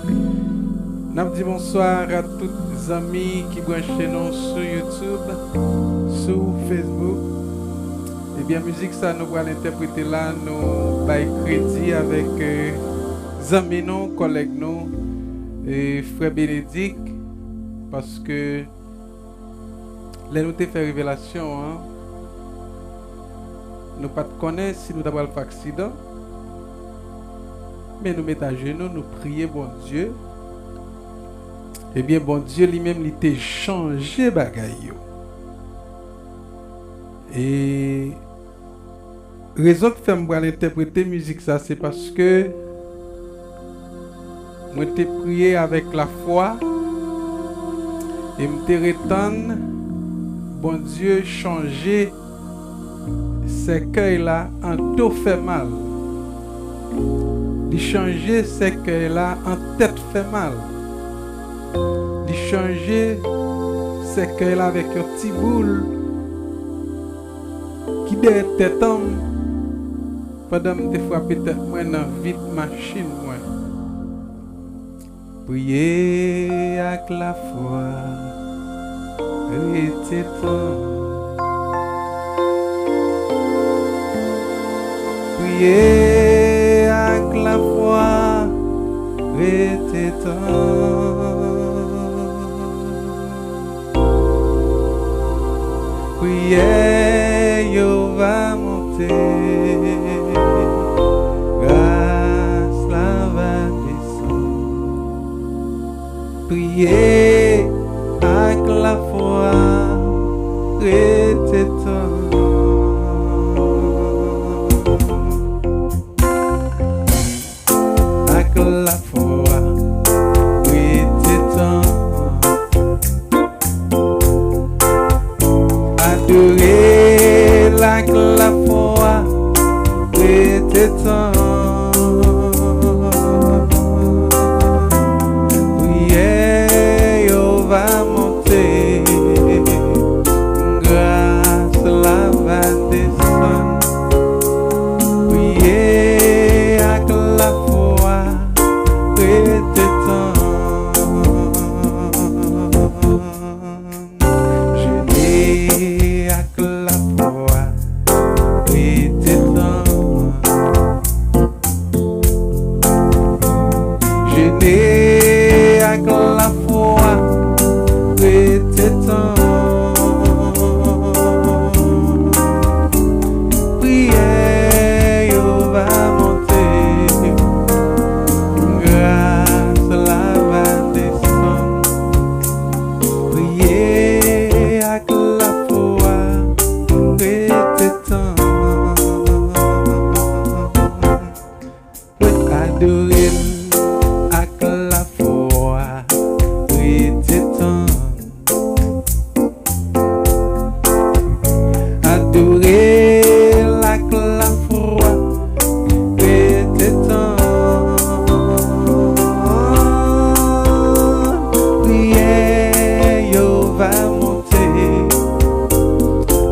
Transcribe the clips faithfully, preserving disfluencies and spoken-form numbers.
N ap di bonswa a tout zanmi ki branche nou sou YouTube, sou Facebook. Ebyen, mizik sa nou pral entèprete la, nou bay kredi avèk, eh, zanmi nou, kòlèg nou, eh, frè Benedik, paske lè nou te fè revelasyon an, nou pa t konnen si nou ta pral fè aksidan, men nou met ajenou, nou priye Bondye. Ebyen, Bondye li menm, li te chanje bagay yo. E rezon k fè m pral entèprete mizik sa, se paske mwen te priye avèk lafwa e m te ret tann Bondye chanje sèkèy la an do fè mal. Li chanje sèkèy la an tèt fè mal. Li chanje sèkèy la avèk yon ti boul ki dèyè tèt an m pandan m te frape tèt mwen nan vit machin mwen. Priye ak lafwa, rete tann. Priye ak lafwa, rete tann. Priyè yo va monte, gras la va desann. Priye ak lafwa, rete tann. Ak lafwa, rete tann. Adore l ak lafwa, rete tann. Priyè yo va monte, gras la va desann. Priye ak lafwa, rete tann. Jene ak lafwa, rete tann. Jene ak lafwa, rete tann. Priyè yo va monte, gras la va desann. Priye ak lafwa, rete tann. Adore l ak lafwa, rete tann. Adore l ak lafwa, rete tann. Priyè yo va monte,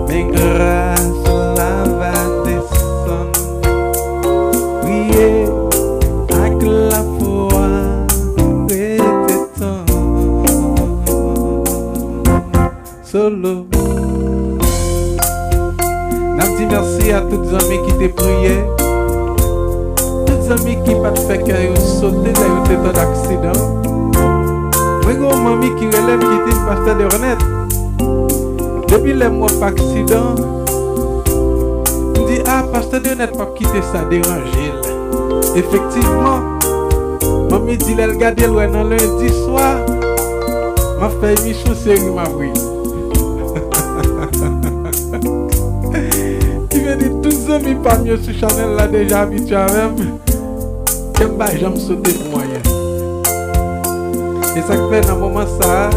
men gras la va desann. Priye ak lafwa, rete tann. Solo. N ap di mèsi a tout zanmi ki te priye, tout zanmi ki pa t fè kè yo sote lè yo te tande aksidan. Mwen gen yon manmi ki rele m, ki di m, "Pastè Deronèt, depi lè m wè w fè aksidan, m di, a, Pastè Deronèt p ap kite sa deranje l." Efektivman, manmi di lè l gade l wè nan lendi swa, m ap fè emisyon, se ri m ap ri. Ki vle di tout zanmi pa m yo sou chanèl la deja abitye avè m. Kè m pa janm sote pou anyen. E sa k fè nan moman sa a,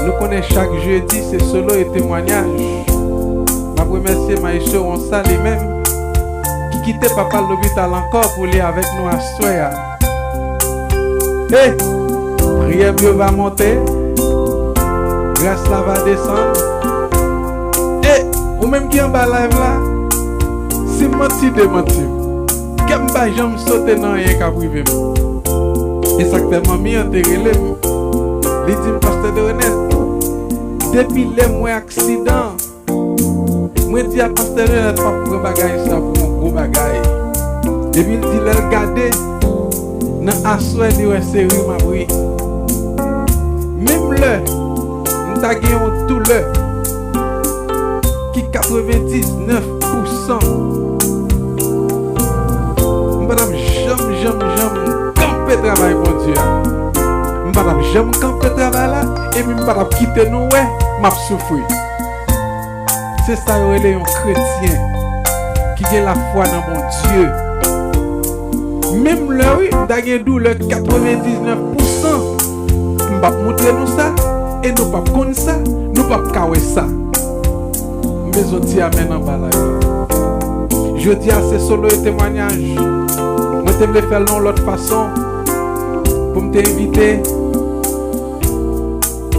nou konnen chak jedi se solo e temwanyaj. M ap remèsye Maestro Wonsa li menm ki kite papa l lopital ankò pou li avèk nou aswè a. Hey! Priyè m yo va monte, gras la va desann. E ou menm ki anba live la, si m manti, demanti m. Kè m pa janm sote nan anyen k ap rive m. E sa k fè manmi an te rele m. Li di m, "Pastè Deronèt, depi lè m wè aksidan an, mwen di a Pastè Deronèt p ap pran bagay sa pou yon gwo bagay." Epi l di lè l gade, nan aswè li wè se ri m ap ri. Menm lè m ta gen yon doulè ki katrevendiznèf pousan, m pa t ap janm, janm, janm kanpe travay Bondye a. M pa t ap janm kanpe travay la, epi m pa t ap kite nou wè m ap soufri. Se sa yo rele yon kretyen ki gen lafwa nan Bondye. Menm lè, wi, m ta gen doulè katrevendiznèf pousan, m p ap montre nou sa, e nou p ap konn sa, nou p ap ka wè sa. M bezwen di amèn anba live la. Jodi a se solo e temwayaj. Mwen te vle fè l yon lòt fason pou m te envite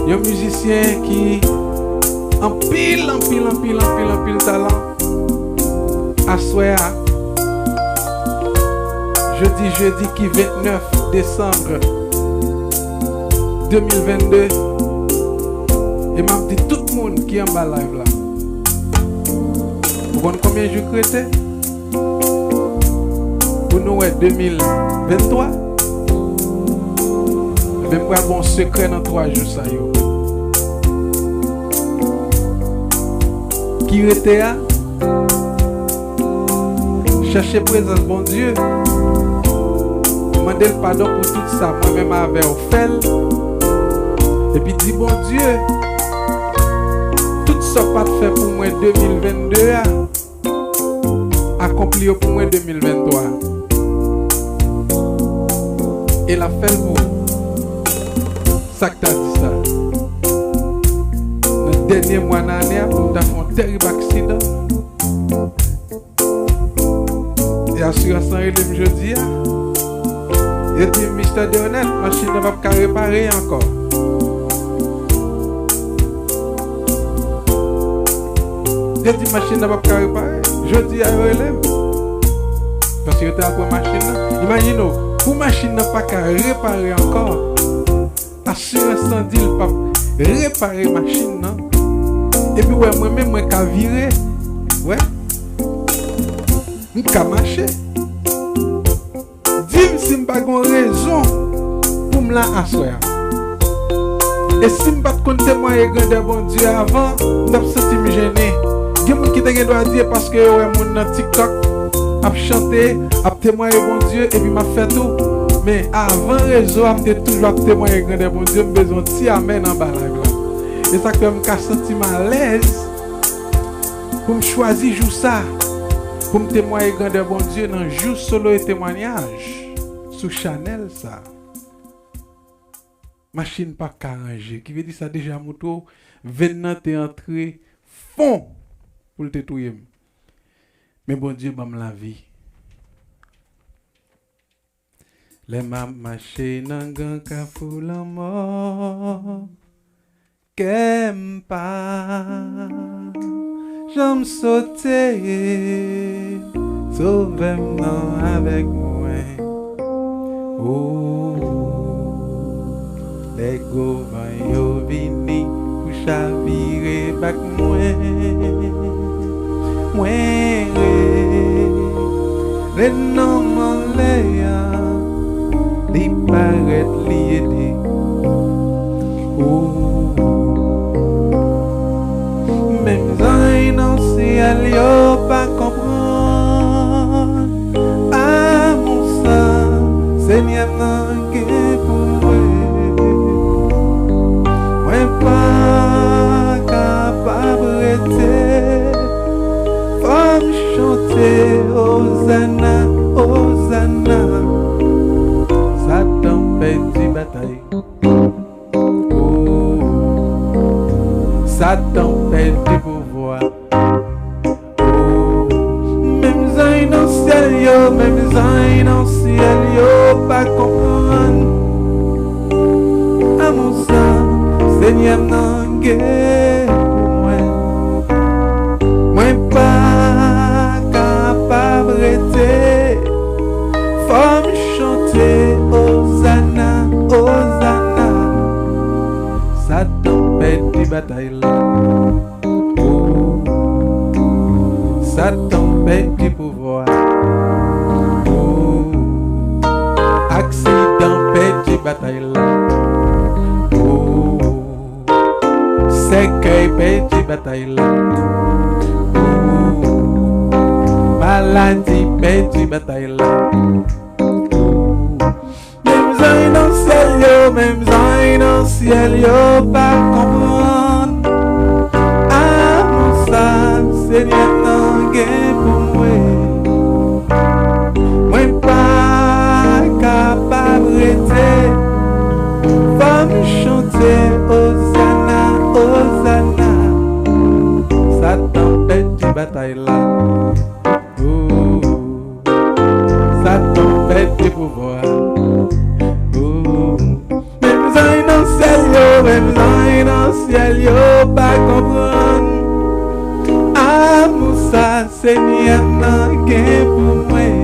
yon mizisyen ki anpil, anpil, anpil, anpil, anpil talan. Aswè a, jodi, jedi ki vennèf desanm de mil vennde, e m ap di tout moun ki anba live la, ou konn konbyen jou k rete pou nou wè de mil venntwa? Ebyen, m pral ba w yon sekrè nan twa jou sa yo. Ki rete a, chèche prezans Bondye. Mande l padon pou tout sa mwen menm avè w fè l. Epi di Bondye, tout sa w pa t fè pou mwen de mil vennde a, akonpli yo pou mwen de mil venntwa. E l ap fè l pou ou. Sa k ta di sa? Nan dènye mwa nan ane a, pou m ta fè yon tèrib aksidan. E asirans lan rele m jodi a. Yo di m, "Mistè Deronèt, machin nan p ap ka repare ankò." Yo di m machin nan p ap ka repare. Jodi a, yo rele m. Paske yo te al pran machin nan. Imajine w, pou machin nan pa ka repare ankò, asirans lan di l p ap repare machin nan. Epi w wè mwen menm, mwen ka vire. Wè. M ka mache. Di m si m pa gen rezon pou m la aswè a. E si m pa t konn temwaye grandè Bondye avan, m t ap santi m jennen. Gen moun ki te gen dwa di e paske yo wè moun nan TikTok ap chante, ap temwaye Bondye, epi m ap fè tou. Men avan rezo a, m te toujou ap temwaye grandè Bondye. M bezwen yon ti amèn anba live la. E sa k fè m ka santi m alèz pou m chwazi jou sa, pou m temwaye grandè Bondye nan jou solo e temwayaj sou chanèl sa. Machin pa ka ranje. Ki vle di sa deja montre w, venn nan te antre fon pou l te touye m. Men Bondye ban m lavi. Lè m ap mache nan gran kafou lanmò, kè m pa janm sote. Sovè m nan avèk mwen. O, lè gwo van yo vini pou chavire bak mwen, mwen rele non m anlè a, li parèt, li ede. O, menm zanj nan syèl yo pa konprann amou sa Senyè m nan gen pou mwen. Mwen pa kapab rete. Fò m chante Ozana, Ozana. Sa tanpèt di batay. O, Satan pèdi pouvwa. O, menm zanj nan syèl yo, menm zanj nan syèl yo pa konprann amou sa Senyè m nan gen pou mwen. Mwen pa kapab rete. Fò m chante Ozana, batay la. Oh, sèkèy pèdi batay la. Oh, maladi pèdi batay la. Oh, menm zanj nan syèl yo, menm zanj nan syèl yo pa konprann. Amou sa Senyè nan gen pou mwen. Mwen pa kapab rete. Fò m chante Ozana, Ozana. Satan pèdi batay la. Oh, Satan pèdi pouvwa. Oh, menm zanj nan syèl yo, menm zanj nan syèl yo pa konprann. Amou sa Senyè nan gen pou mwen.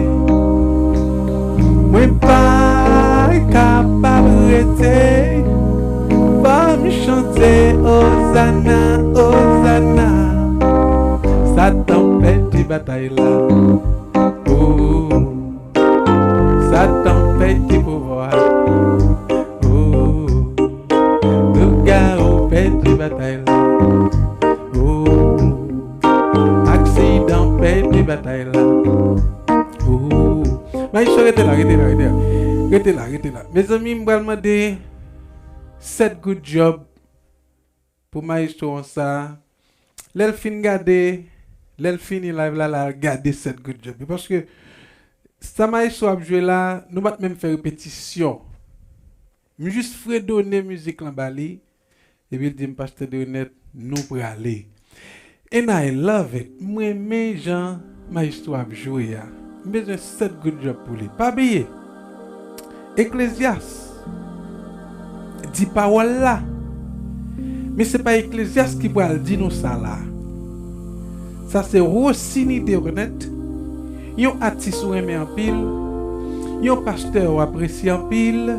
Mwen pa kapab rete. Fò m chante Ozana, Ozana. Satan pèdi batay la. Oh, Satan pèdi pouvwa. Oh, lougawou pèdi batay la. Oh, aksidan pèdi batay la. Oh, Maestro, rete la, rete la, rete la. Rete la, rete la. Mezanmi, m pral mande Sèt Goud Job pou maestro an sa. Lè l fin gade, lè l fini live la, l al gade Sèt Goud Job yo. Paske sa maestro ap jwe la, nou pa t menm fè repetisyon. M jis fredone mizik lan ba li, epi l di m, Pastè Deonèt, nou prale. And I love it. M renmen jan maestro ap jwe a. M bezwen Sèt Goud Job pou li. Pa bliye, Eklezyas di pawòl la. Men se pa Eklezyas ki pral di nou sa la. Sa se Rosiny Deronette, yon atis ou renmen anpil, yon pastè ou apresye anpil.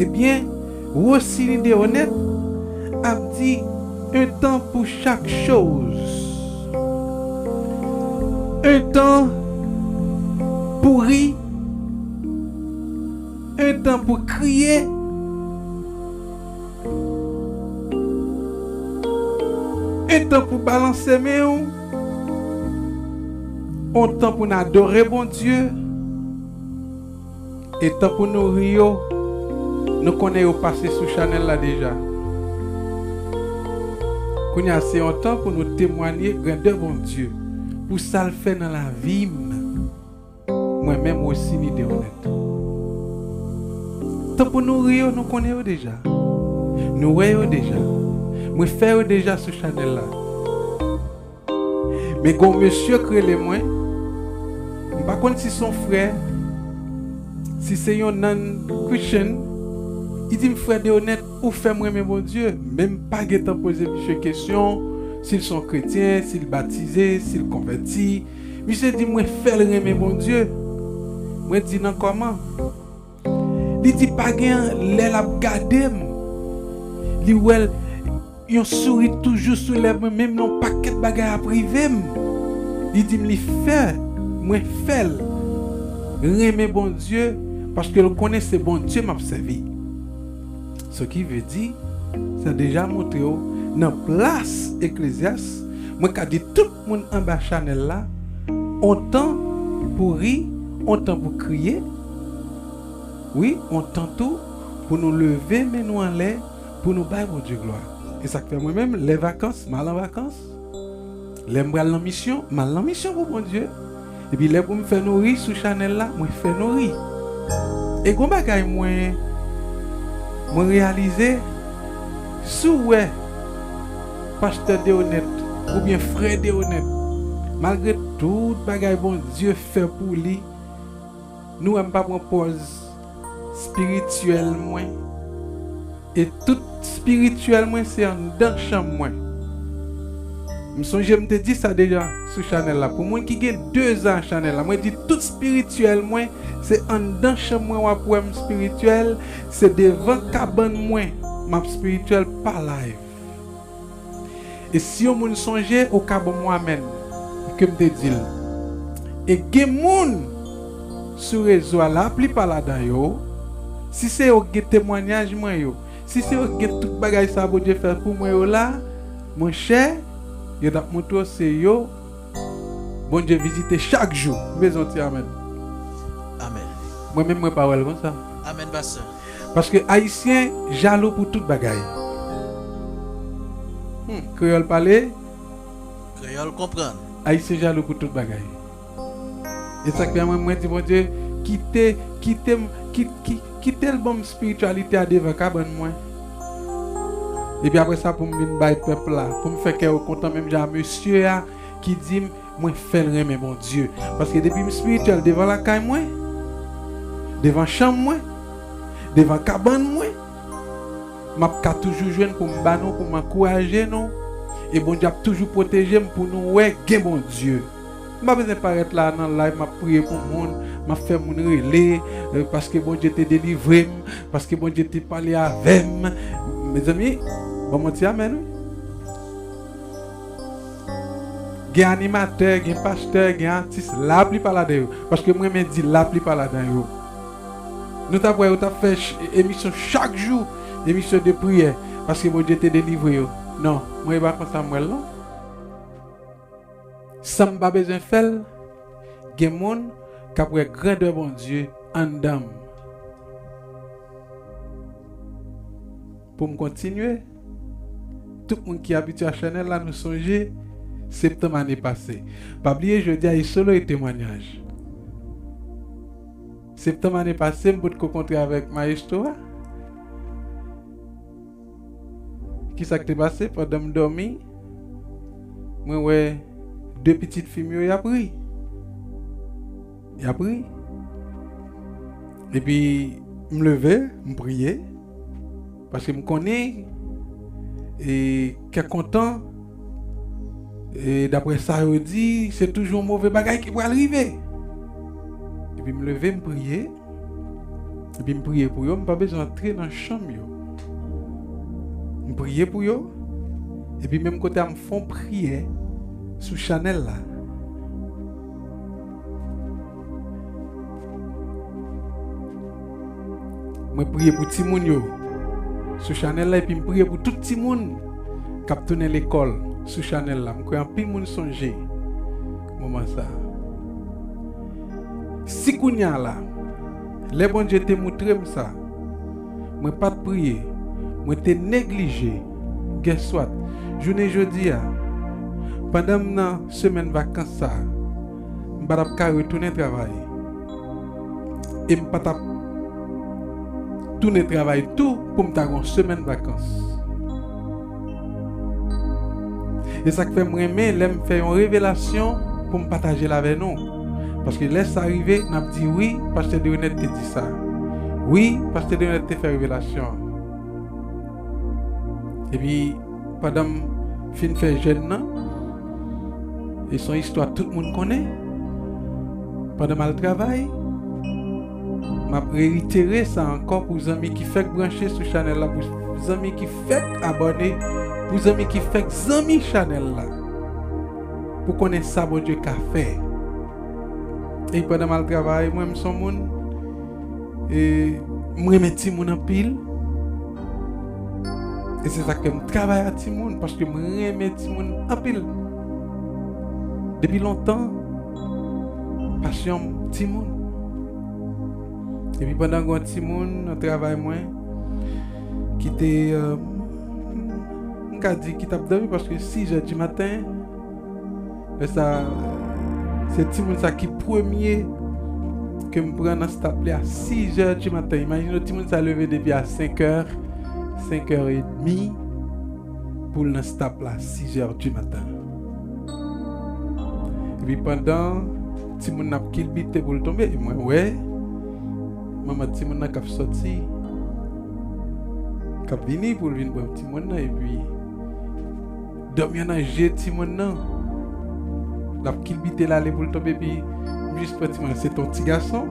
Ebyen, Rosiny Deronette ap di: un temps pour chaque chose. Un temps pou ri, un temps pou kriye, un temps pou balanse men w, un temps pou n adore Bondye. E tan pou nou ri yo, nou konnen yo pase sou chanèl la deja. Kounye a, se yon tan pou nou temwanye grandè Bondye, pou sa l fè nan lavi m, mwen menm Rosiny Deronette. Tan pou nou ri yo, nou konnen yo deja. Nou wè yo deja. Mwen fè yo deja sou chanèl la. Men gon mesye k rele mwen, m pa konn si se yon frè, si se yon non-Christian, li di m, Frè Deonèt, ou fè m renmen Bondye. Men m pa gentan poze misye kesyon si l se yon kretyen, si l batize, si l konvèti. Misye di mwen fè l renmen Bondye. Mwen di nan kòman? Li di pa gen lè l ap gade m, li wè l, yon souri toujou sou lèv mwen, menm lè yon pakèt bagay ap rive m. Li di m li fè mwen fè l renmen Bondye, paske l konnen se Bondye m ap sèvi. Ce qui veut dire, sa deja montre w nan plas Eklezyas, mwen ka di tout moun anba chanèl la, on tan pou ri, on tan pou kriye, wi, on tan tou pou nou leve men nou anlè, pou nou bay Bondye glwa. E sa k fè mwen menm, lè vakans, m al an vakans. Lè m pral nan misyon, m al nan misyon pou Bondye. Epi lè pou m fè nou ri sou chanèl la, mwen fè nou ri. E gon bagay mwen, mwen reyalize, si w wè Pastè Deonèt oubyen Frè Deonèt, malgre tout bagay Bondye fè pou li, nou wè m pa pran pòz espirityèl mwen. E tout espirityèl mwen se anndan chanm mwen. M sonje m te di sa deja sou chanèl la. Pou moun ki gen de zan chanèl la, mwen di tout espirityèl mwen se anndan chanm mwen w ap wè m espirityèl, se devan kabann mwen m ap espirityèl pa live. E si yon moun sonje, ou ka ban m yon amèn, ke m te di l. E gen moun sou rezo a, laplipa ladan yo, Si se yo k gen temwanyaj mwen yo, si se yo k gen tout bagay sa Bondye fè pou mwen yo la, monchè, yo t ap montre w se yo Bondye vizite chak jou. M bezwen yon ti amèn. Amèn. Mwen menm, mwen pa wè l konsa. Amèn, pastè. Paske Ayisyen jalou pou tout bagay. Hmm, kreyòl pale, Kreyòl konprann. Ayisyen jalou pou tout bagay. E sa k fè mwen, mwen di Bondye, kite, kite m, ki- ki- kite l ban m espirityalite a devan kabann mwen. Epi apre sa, pou m vin bay pèp la, pou m fè kè yo kontan, menm jan a mesye a ki di m, mwen fè l renmen Bondye. Paske depi m espirityèl devan lakay mwen, devan chanm mwen, devan kabann mwen, m ap ka toujou jwenn pou m ba nou, pou m ankouraje nou. E Bondye ap toujou pwoteje m pou nou wè gen Bondye. M pa bezwen parèt la nan live, m ap priye pou moun, m ap fè moun rele, eh, paske Bondye te delivre m, paske Bondye te pale avè m. Mezanmi, ban m yon ti amèn, wi. Gen animatè, gen pastè, gen atis, laplipa ladan yo. Paske mwen renmen di laplipa ladan yo. Nou t ap wè yo t ap fè ch- emisyon chak jou, emisyon de priyè, paske Bondye te delivre yo. Non, mwen e pa konsa m wè l non. San m pa bezwen fè l, gen moun k ap wè grandè Bondye anndan m. Pou m kontinye, tout moun ki abitye a chanèl la, nou sonje septanm ane pase. Pa bliye, jodi a e solo e temwanyaj. Septanm ane pase, m potko kontre avèk mayestwo a. Kisa k te pase? Pandan m dòmi, mwen wè de pitit fi m yo, y ap ri. Y ap ri. Epi m leve, m priye. Paske m konnen, e, kè kontan, e, daprè sa yo di, se toujou yon move bagay ki pral rive. Epi m leve, m priye. Epi m priye pou yo, m pa bezwen antre nan chanm yo. M priye pou yo, epi menm kote a m fè yon priyè sou chanèl la. Mwen priye pou timoun yo sou chanèl la, epi m priye pou tout timoun k ap tounen lekòl sou chanèl la. M kwè anpil moun sonje moman sa a. Si kounye a la, lè Bondye te moutre m sa, mwen pa t priye, mwen te neglije, guess what? Jounen jodi a, pandan m nan semèn vakans sa a, m pa t ap ka retounen travay. E m pa t ap tounen travay tou pou m ta gen yon semèn vakans. E sa k fè m renmen lè m fè yon revelasyon pou m pataje l avè nou. Paske lè sa rive, n ap di, "Wi, pastè Derenèt te di sa. Wi, pastè Derenèt te fè revelasyon an." Epi, pandan m fin fè jèn nan, e se yon istwa tout moun konnen, pandan m al travay, m ap reitere sa ankò pou zanmi ki fèk branche sou chanèl la, pou zanmi ki fèk abòne, pou zanmi ki fèk zanmi chanèl la, pou konnen sa Bondye ka fè. E pandan m al travay, mwen, m se yon moun, e, m renmen timoun anpil. E se sa k fè m travay a timoun, paske m renmen timoun anpil. Depi lontan, pasyon m, timoun. Epi pandan gen yon timoun nan travay mwen, ki te, euh, m ka di ki t ap dòmi, paske sis è di maten, lè sa, se timoun sa ki premye ke m pran nan stap li a sis è di maten. Imajine w, timoun sa leve depi a senk è, senk è edmi, pou l nan stap la sis è di maten. Epi pandan timoun nan ap kilbite pou l tonbe, e mwen wè manman timoun nan k ap sòti, k ap vini pou l vin pran timoun nan, epi dòmi an nan je timoun nan. L ap kilbite l ale pou l tonbe, epi m jis pran timoun nan. Se t on ti gason.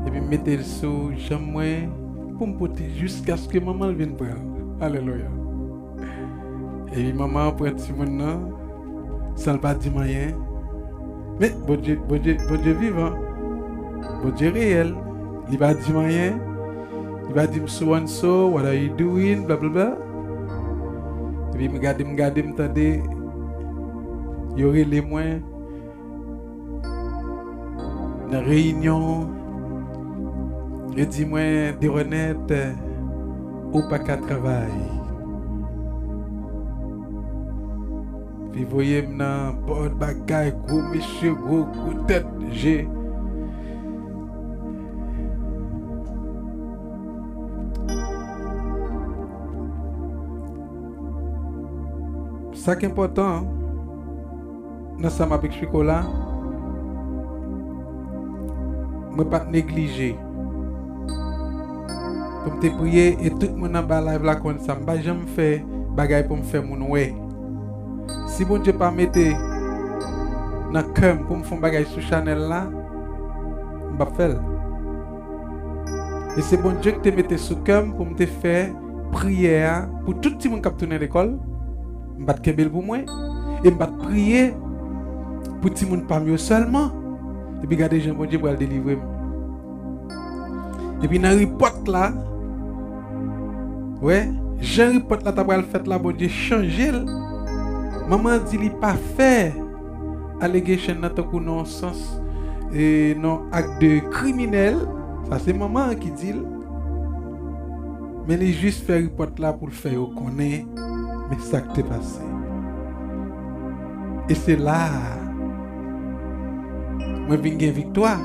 Epi m mete l sou janm mwen pou m pote l jiskaske manman l vin pran l. Alelouya. Epi manman an pran timoun nan, san l pa di m anyen. Men, Bondye, Bondye, Bondye vivan. Bondye reyèl. Li pa di m anyen. Li pa di m so and so, what are you doing, bla bla bla. Epi m gade, m gade, m tande yo rele mwen nan reyinyon, yo di mwen, Deronette, ou pa ka travay. Li voye m nan bòd bagay, gwo mesye, gwo, gwo tèt, je. Sa k enpòtan nan sa m ap eksplike w la, mwen pa t neglije pou m te priye, e tout moun anba live la konn sa. M pa janm fè bagay pou m fè moun wè. Si Bondye pa mete nan kè m pou m fè yon bagay sou chanèl la, m p ap fè l. E se Bondye ki te mete sou kè m pou m te fè priyè a pou tout timoun k ap tounen lekòl. M pa t kenbe l pou mwen. E m pa t priye pou timoun pa m yo sèlman. Epi gade jan Bondye pral delivre m. Epi nan ripòt la, wè, jan ripòt la ta pral fèt la, Bondye chanje l. Manman an di li pa fè allegation nan tankou nan yon sans, e, nan ak de kriminèl. Sa se manman an ki di l. Men li jis fè ripòt la pou l fè yo konnen, men sa k te pase. E se la a mwen vin gen viktwa.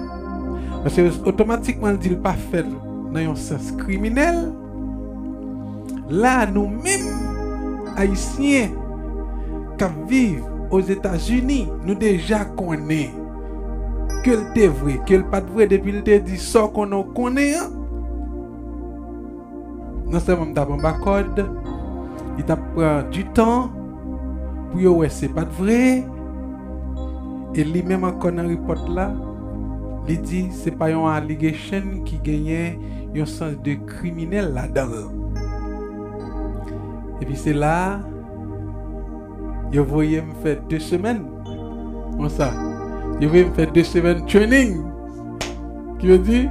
Paske otomatikman l di l pa fè l nan yon sans kriminèl. La, nou menm Ayisyen k ap viv Ozetazini, nou deja konnen ke l te vre, ke l pa t vre, depi l te di sa w konnen w konnen an. Non sèlman m t ap anba kòd, li t ap pran du tan pou yo wè se pa t vre. E li menm ankò nan ripòt la, li di se pa yon allegation ki genyen yon sans de kriminèl ladan l. Epi se la a, yo voye m fè de semèn. Konsa, yo voye m fè de semèn training. Ki vle di,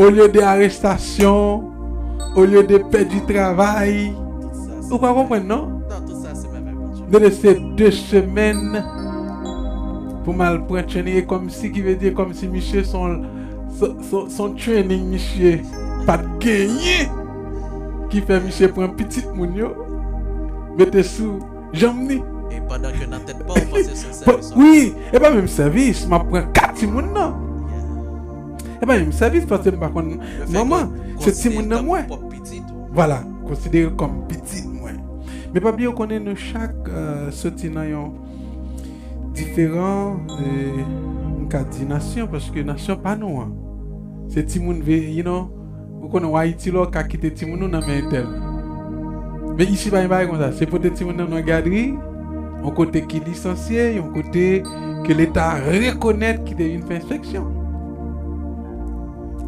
olye de arestasyon, olye de pèdi travay, ou pa konprann, non? Dede se de semèn pou m al pran training, e kòmsi, ki vle di, kòmsi misye se yon, se, se, se yon training misye pa t genyen, ki fè misye pran pitit moun yo, mete sou janm ni. E pandan ke nan tèt pa w, w panse se yon sèvis w ap fè. Wi, e pa menm sèvis, m ap pran ka timoun nan. E pa menm sèvis, paske m pa konn manman, se timoun nan mwen. Vwala, konsidere l kòm pitit mwen. Men pa bliye, w konnen nou chak, euh, soti nan yon diferan, euh, m ka di nasyon, paske nasyon pa nou an. Se timoun ve, you know, ou konnen w Ayiti la, w ka kite timoun ou nan men entèl. Men isi pa gen bagay konsa. Se pote timoun nan nan gadri, yon kote ki lisansye, yon kote ke Leta rekonèt ki te vin fè enspeksyon.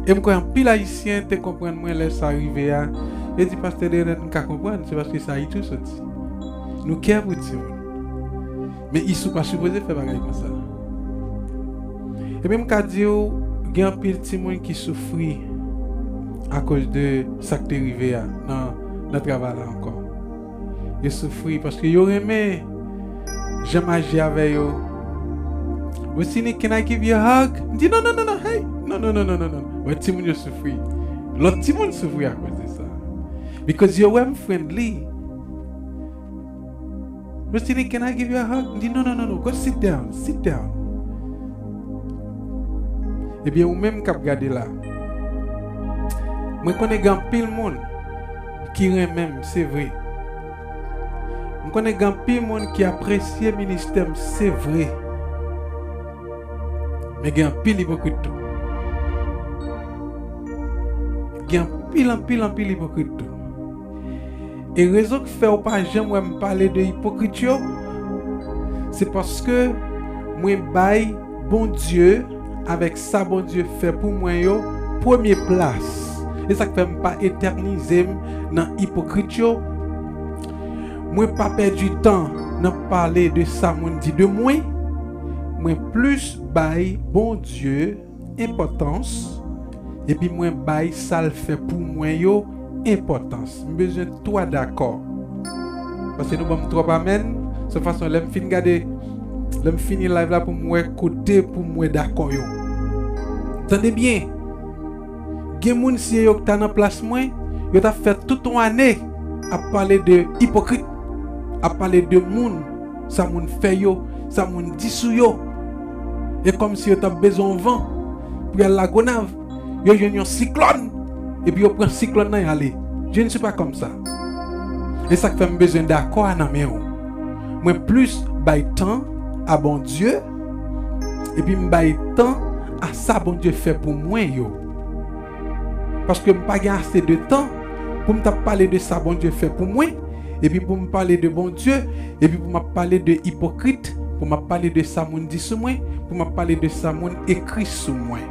E m kwè anpil Ayisyen te konprann mwen lè sa rive a. Yo di, Pastè Deronette, m ka konprann, se paske se Ayiti w soti. Nou kè pou timoun. Men isi w pa sipoze fè bagay konsa. Epi m ka di w, gen anpil timoun ki soufri akoz de sa k te rive a nan, nan travay la ankò. Yo soufri paske yo renmen jan m aji avè yo. Rosini, can I give you a hug? M di, non, non, non, non, hey, non, non, non, non, non, non. Wè, timoun yo soufri. Lòt timoun soufri akoz de sa. Because yo wè m friendly. Rosini, can I give you a hug? M di, non, non, non, non, go sit down, sit down. Ebyen, ou menm k ap gade la, mwen konnen gen anpil moun ki renmen m, se vre. M konnen gen anpil moun ki apresye ministè m, se vre. Men gen anpil ipokrit tou. Gen anpil, anpil, anpil ipokrit tou. E rezon k fè w pa janm wè m pale de ipokrit yo, se paske mwen bay Bondye avèk sa Bondye fè pou mwen yo premye plas. E sa k fè m pa etènize m nan ipokrit yo. Mwen pa pèdi tan nan pale de sa moun di de mwen. Mwen plis bay Bondye enpòtans epi mwen bay sa l fè pou mwen yo enpòtans. M bezwen twa dakò. Paske nou ban m twòp amèn. Se fason, lè m fin gade, lè m fini live la, pou m wè kote pou m wè dakò yo. Tande byen. Gen moun, si yo t ta nan plas mwen, yo t ap fè tout yon ane ap pale de ipokrit, ap pale de moun, sa moun fè yo, sa moun di sou yo. E kòmsi yo t ap bezwen yon van pou y al Lagonav, yo jwenn yon siklòn, epi yo pran siklòn nan, y ale. Je ne suis pas comme ça. E sa k fè m bezwen dakò a nan men w. Mwen plis bay tan a Bondye, epi m bay tan a sa Bondye fè pou mwen yo. Paske m pa gen ase de tan pou m t ap pale de sa Bondye fè pou mwen, epi pou m pale de Bondye, epi pou m ap pale de ipokrit, pou m ap pale de sa moun di sou mwen, pou m ap pale de sa moun ekri sou mwen.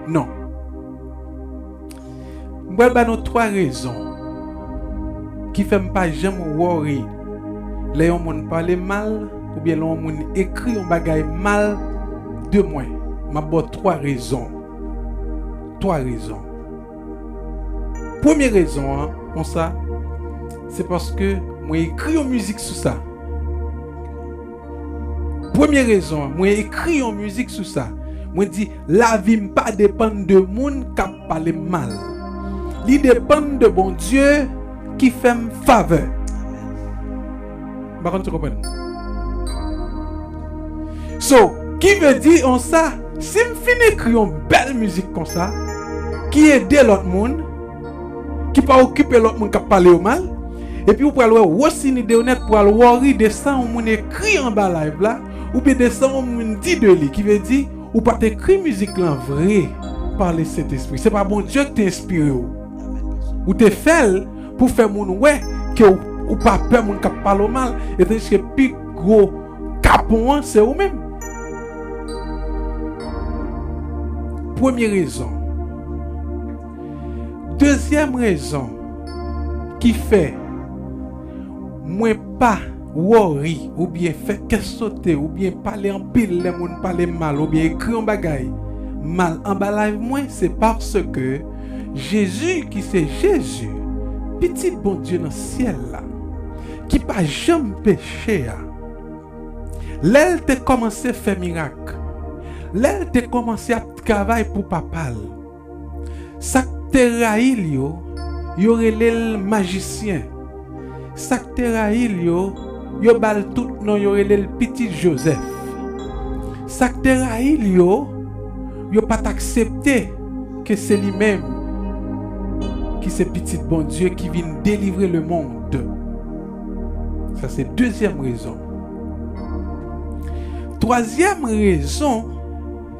Non. M pral ba nou twa rezon ki fè m pa janm worry lè yon moun pale m mal, oubyen lè yon moun ekri yon bagay mal de mwen. M ap ba w twa rezon. Twa rezon. Premye rezon an, konsa, se paske mwen ekri yon mizik sou sa. Premye rezon an, mwen ekri yon mizik sou sa. Mwen di, lavi m pa depann de moun k ap pale m mal. Li depann de Bondye ki fè m favè. M pa konn si w konprann. So, ki vle di konsa, si m fin ekri yon bèl mizik konsa, ki ede lòt moun, ki pa okipe lòt moun k ap pale yo mal, epi ou pral wè Rosiny Deonette pral worry de sa yon moun ekri anba live la, oubyen de sa yon moun di de li, ki vle di, ou pa t ekri mizik lan vre pa Lesentespri. Se pa Bondye ki te enspire w. Ou te fè l pou fè moun wè ke w, ou pa pè moun k ap pale w mal, etandiske pi gwo kapon an, se ou menm. Premye rezon. Dezyèm rezon ki fè mwen pa worry oubyen fè kè sote oubyen pale anpil lè moun pale m mal oubyen ekri yon bagay mal anba live mwen, se paske Jezi, ki se Jezi, pitit Bondye nan syèl la, ki pa janm peche a, lè l te kòmanse fè mirak, lè l te kòmanse ap travay pou Papa l, sa k te rayi l yo, yo rele l majisyen. Sa k te rayi l yo, yo ba l tout non, yo rele l pitit Jozèf. Sa k te rayi l yo, yo pa t aksepte ke se li menm ki se pitit Bondye ki vin delivre lemonn. Sa se dezyèm rezon. Twazyèm rezon,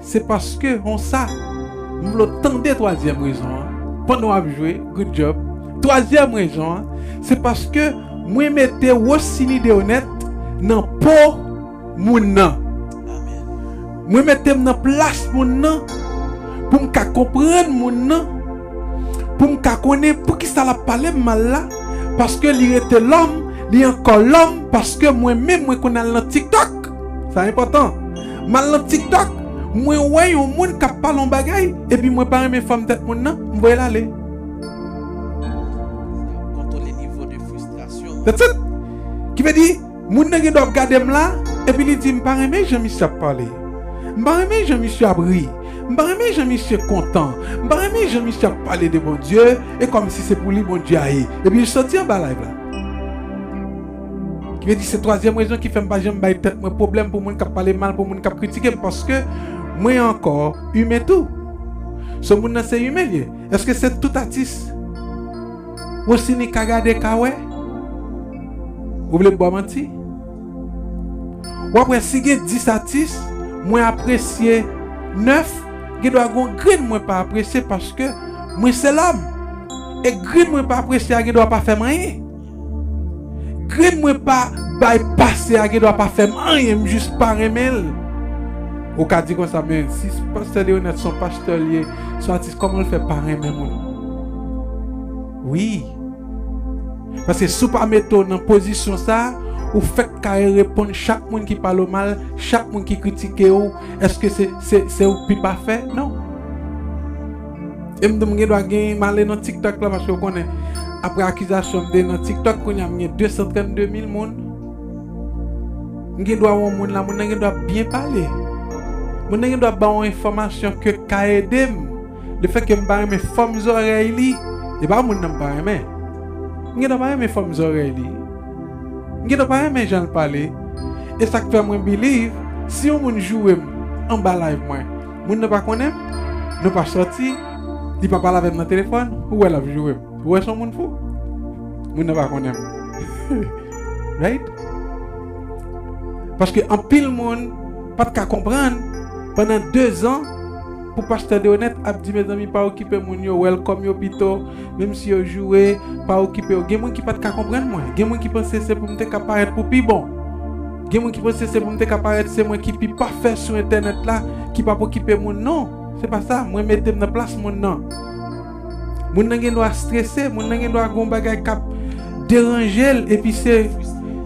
se paske konsa, m vle w tande twazyèm rezon an. Pandan w ap jwe, good job. Twazyèm rezon an, se paske mwen mete Rosiny Deonette nan po moun nan. Mwen mete m nan plas moun nan pou m ka konprann moun nan, pou m ka konnen poukisa l ap pale m mal la, paske li rete lòm, li ankò lòm, paske mwen menm mwen konn al nan TikTok. Sa enpòtan. M al nan TikTok, mwen wè yon moun k ap pale yon bagay, epi mwen pa renmen fòm tèt moun nan, m voye l ale. Kontwole nivo de fristrasyon. That's it. Ki vle di, moun nan gen dwa ap gade m la, epi li di, "M pa renmen jan misye ap pale. M pa renmen jan misye ap ri. M pa renmen jan misye kontan. M pa renmen jan misye ap pale de Bondye, e kòmsi se pou li Bondye a ye." Epi li soti anba live la. Ki vle di, se twazyèm rezon ki fè m pa janm bay tèt mwen pwoblèm pou moun k ap pale mal, pou moun k ap kritike m, paske mwen ankò imen tou. So, moun nan se imen l ye. Èske se tout atis Rosiny ka gade, ka wè? Ou vle m ba w manti? W ap wè, si gen dis atis, mwen apresye nèf, gen dwa gen yon grenn mwen pa apresye, paske mwen se lòm. E grenn mwen pa apresye a gen dwa pa fè m anyen. Grenn mwen pa bay pase a gen dwa pa fè m anyen, m jis pa renmen l. Ou ka di konsa, "Men si pastè Leonard se yon pastè l ye, se yon atis, kòman l fè pa renmen moun?" Wi. Paske si w pa mete w nan pozisyon sa a, ou fèk ka reponn chak moun ki pale w mal, chak moun ki kritike w, èske se, se, se ou k pi pafè? Non. E m di w m gen dwa gen m ale nan TikTok la, paske w konnen, apre akizasyon m te nan TikTok, kounye a m gen de san trannde mil moun. M gen dwa wè yon moun la, moun nan gen dwa byen pale. Moun nan gen dwa ba w yon enfòmasyon ke ka ede m. Lefètke m pa renmen fòm zòrèy li, e pa moun nan m pa renmen. M gen dwa pa renmen fòm zòrèy li. M gen dwa pa renmen jan l pale. E sa k fè mwen believe, si yon moun joure m anba live mwen, moun nan pa konnen m, nou pa sòti, li pa pale avè m nan telefòn, ou wè l ap joure m. Ou wè se yon moun fou. Moun nan pa konnen m. Right? Paske anpil moun pa t ka konprann pandan de zan pou pastè Deronette ap di, mezanmi, pa okipe moun yo, welcome yo pito, menm si yo joure, pa okipe yo. Gen moun ki pa t ka konprann mwen. Gen moun ki panse se pou m te ka parèt pou pi bon. Gen moun ki panse se pou m te ka parèt se mwen ki pi pafè sou entènèt la, ki p ap okipe moun. Non, se pa sa. Mwen mete m nan plas moun nan. Moun nan gen dwa strese, moun nan gen dwa gen yon bagay k ap deranje l, epi se,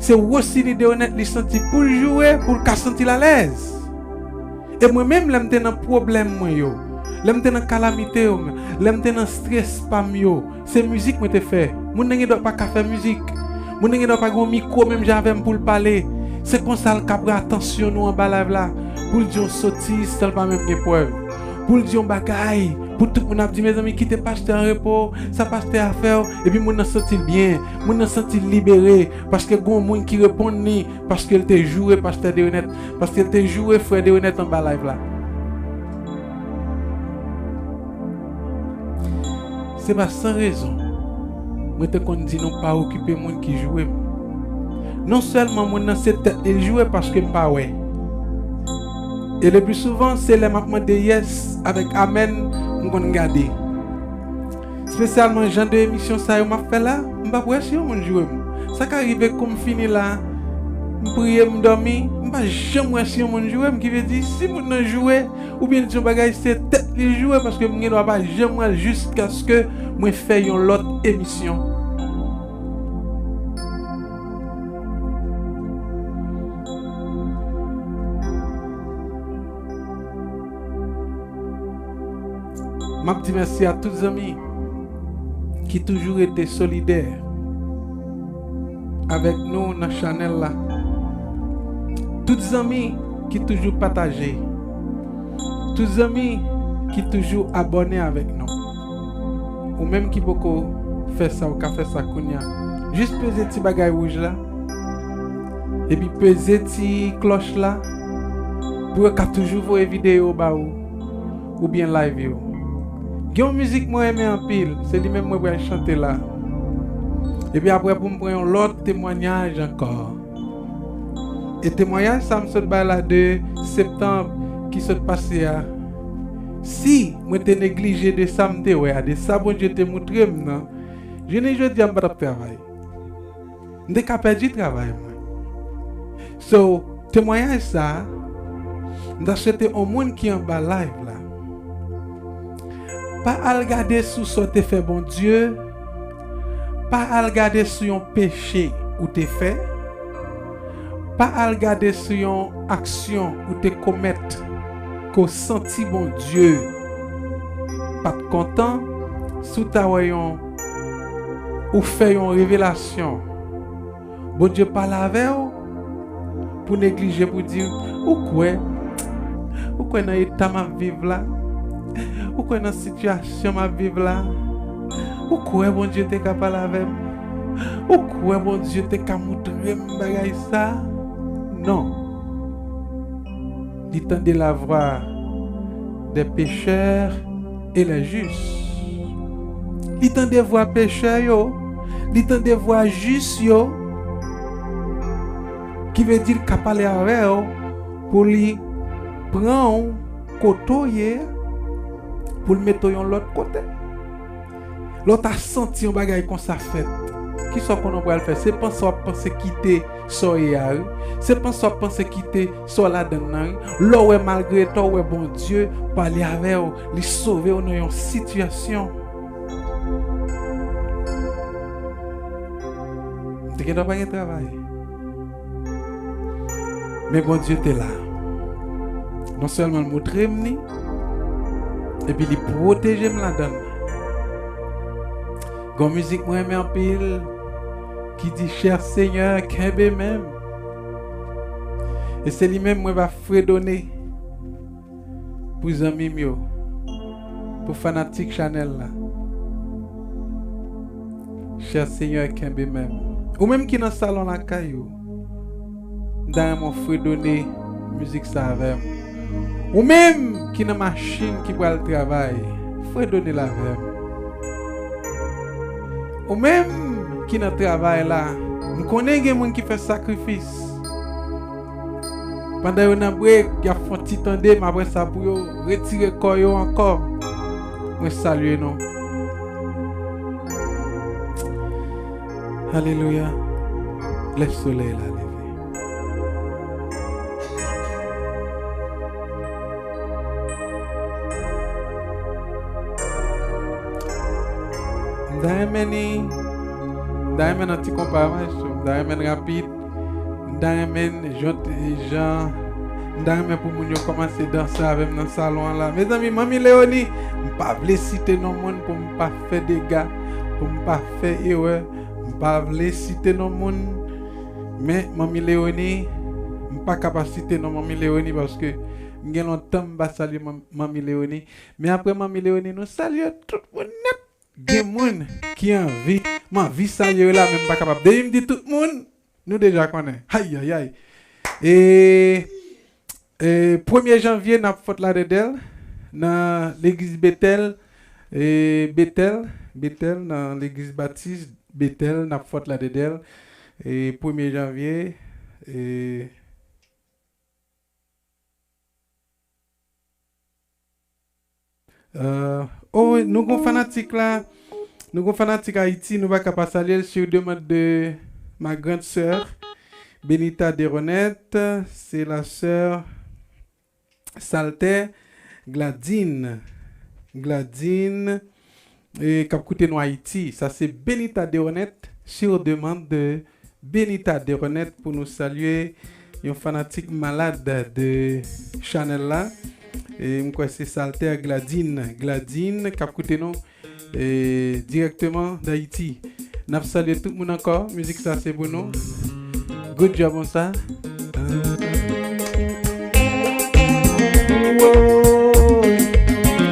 se Rosiny Deronette li santi pou l joure, pou l ka santi l alèz. E mwen menm, lè m te nan pwoblèm mwen yo, lè m te nan kalamite yo, lè m te nan strès pa m yo, se mizik mwen te fè. Moun nan gen dwa pa ka fè mizik. Moun nan gen dwa pa gen yon mikwo menm jan avè m pou l pale. Se konsa l ka pran atansyon nou anba live la, pou l di yon sotiz san l pa menm gen prèv. Pou l di yon bagay, pou tout moun ap di, mezanmi, kite pastè an repo, sa pastè a fè w. Epi moun nan santi l byen, moun nan santi l libere, paske gen yon moun ki reponn li, paske l te joure pastè Deronette, paske l te joure frè Deronette anba live la. Se pa san rezon mwen te konn di nou pa okipe moun ki joure m. Non sèlman moun nan se tèt li l joure paske m pa wè. E le pli souvan, se lè m ap mande yes avèk amèn, m konn gade. Espesyalman jan de emisyon sa yo m ap fè la, m p ap wè si yon moun joure m. Sa ka rive kou m fini la, m priye, m dòmi, m pa janm wè si yon moun joure m. Ki vle di, si moun nan joure, oubyen l di yon bagay, se tèt li joure, paske m gen dwa pa janm wè l jiskaske mwen fè yon lòt emisyon. M ap di mèsi a tout zanmi ki toujou rete solidè avèk nou nan chanèl la. Tout zanmi ki toujou pataje. Tout zanmi ki toujou abòne avèk nou. Ou menm ki poko fè sa, ou ka fè sa kounye a. Jis peze ti bagay wouj la. Epi peze ti klòch la. Pou yo ka toujou voye videyo ba ou. Oubyen live yo. Gen yon mizik mwen renmen anpil, se li menm mwen pral chante la. Epi apre pou m pran yon lòt temwanyaj ankò. E temwayaj sa m sot bay la de septanm ki sot pase a. Si mwen te neglije de sa m te wè a, de sa Bondye te moutre m nan, jounen jodi a m pa t ap travay. M te ka pèdi travay mwen. So, temwayaj sa a, m ta swete yon moun ki anba live la, pa al gade sou sa w te fè Bondye, pa al gade sou yon peche ou te fè, pa al gade sou yon aksyon ou te komèt ke w santi Bondye pa t kontan, si w ta wè yon, ou fè yon revelasyon, Bondye pale avè w, pou neglije, pou di, ou kwè, ou kwè nan eta m ap viv la, ou kwè nan sitiyasyon m ap viv la, ou kwè Bondye te ka pale avè m, ou kwè Bondye te ka moutre m bagay sa? Non. Li tande la voix des pécheurs et les justes. Li tande vwa pechè yo, li tande vwa jis yo, ki vle di l ka pale avè w pou li pran w kote w ye, pou l mete w yon lòt kote. Lè w ta santi yon bagay konsa fèt, kisa w konnen w pral fè? Se panse w ap panse kite sa w ye a, wi. Se panse w ap panse kite sa w ladann nan, wi. Lè w wè malgre ta w wè Bondye pale avè w, li sove w nan yon sitiyasyon. M te gen dwa pa gen travay. Men Bondye te la. Non sèlman l montre m li, epi li pwoteje m ladan l. Gon mizik mwen renmen anpil ki di, Chè Senyè, kenbe men m. E se li menm mwen va fredone pou zanmi m yo, pou fanatik chanèl la. Chè Senyè, kenbe men m. Ou menm ki nan salon lakay ou, m ta renmen w fredone mizik sa avè m. Ou menm ki nan machin ki pral travay, fredone l avè m. Ou menm ki nan travay la, m konnen gen moun ki fè sakrifis. Pandan yo nan brek, y ap fè yon ti tande m, apre sa pou yo retire kò yo ankò. Mwen salye nou. Alelouya. Lè solèy la leve. M ta renmen ni, m ta renmen nan ti konpa, maestro. M ta renmen rapid. M ta renmen jan, jan, m ta renmen pou moun yo kòmanse danse avè m nan salon an la. Mezanmi, Manmi Leoni, m pa vle site non moun pou m pa fè dega, pou m pa fè erè. M pa vle site non moun, men Manmi Leoni, m pa ka pa site non Manmi Leoni paske m gen lontan m pa salye Manmi Leoni. Men apre Manmi Leoni, nou salye tout moun nèt. Gen moun ki anvi, m anvi salye yo la, men m pa kapab. Depi m di tout moun, nou deja konnen. Ayayay. E, e premye janvye, n ap fèt ladedèl nan legliz Betèl, e Betèl, Betèl, nan legliz batis Betèl, n ap fèt ladedèl. E premye janvye, e Euh, oh, nou gon fanatik la. Nou gon fanatik Ayiti, nou pa ka pa salye l sur demande de ma grande sœur, Benita Deronette. C'est la sœur Salter Gladine. Gladine, e, k ap koute nou Ayiti. Sa se Benita Deronette, sur demande de Benita Deronette, pou nou salye yon fanatik malad de chanèl la. E m kwè se Salter Gladine. Gladine k ap koute nou, e, dirèkteman d Ayiti. N ap salye tout moun ankò. Mizik sa se pou nou. Good job, konsa.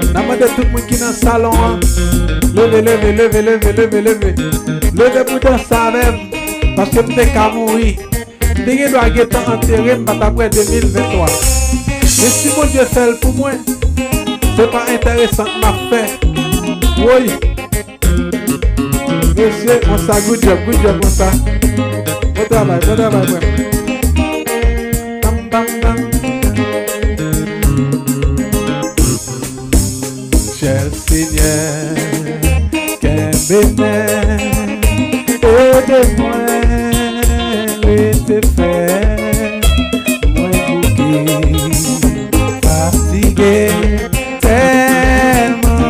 N ap mande tout moun ki nan salon an, leve, leve, leve, leve, leve, leve. Leve pou danse avè m, paske m te ka mouri. M te gen dwa gentan antere m, m pa t ap wè de mil venntwa. Men si Bondye fè l pou mwen, se pa enteresan m ap fè. Woy! Mesye, konsa, good job, good job, konsa. Bon travay, bon travay, frè. Pam, pam, pam. Chè Senyè, kenbe men, ede mwen rete fèm, mwen bouke, fatige tèlman.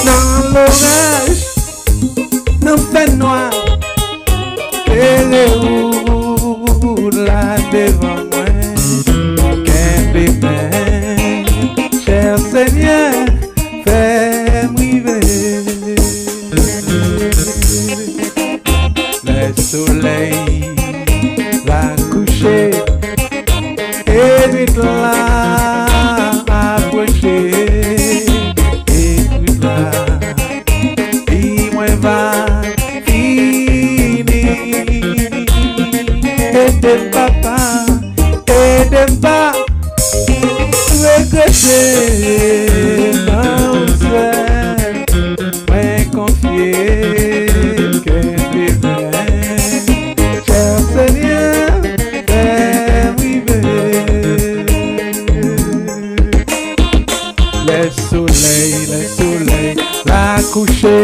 Nan loraj, nan fènwa, klere wout la devan mwen. Kenbe men, chè Senyè, fè m rive. Lè solèy va kouche, e nwit la apwoche, e nwit la, vi mwen va fini. Ede m, papa, ede m pa regrete nan ou sèl. Mwen konfye m, kenbe men, chè Senyè, fè m rive. Lè solèy, lè solèy la kouche,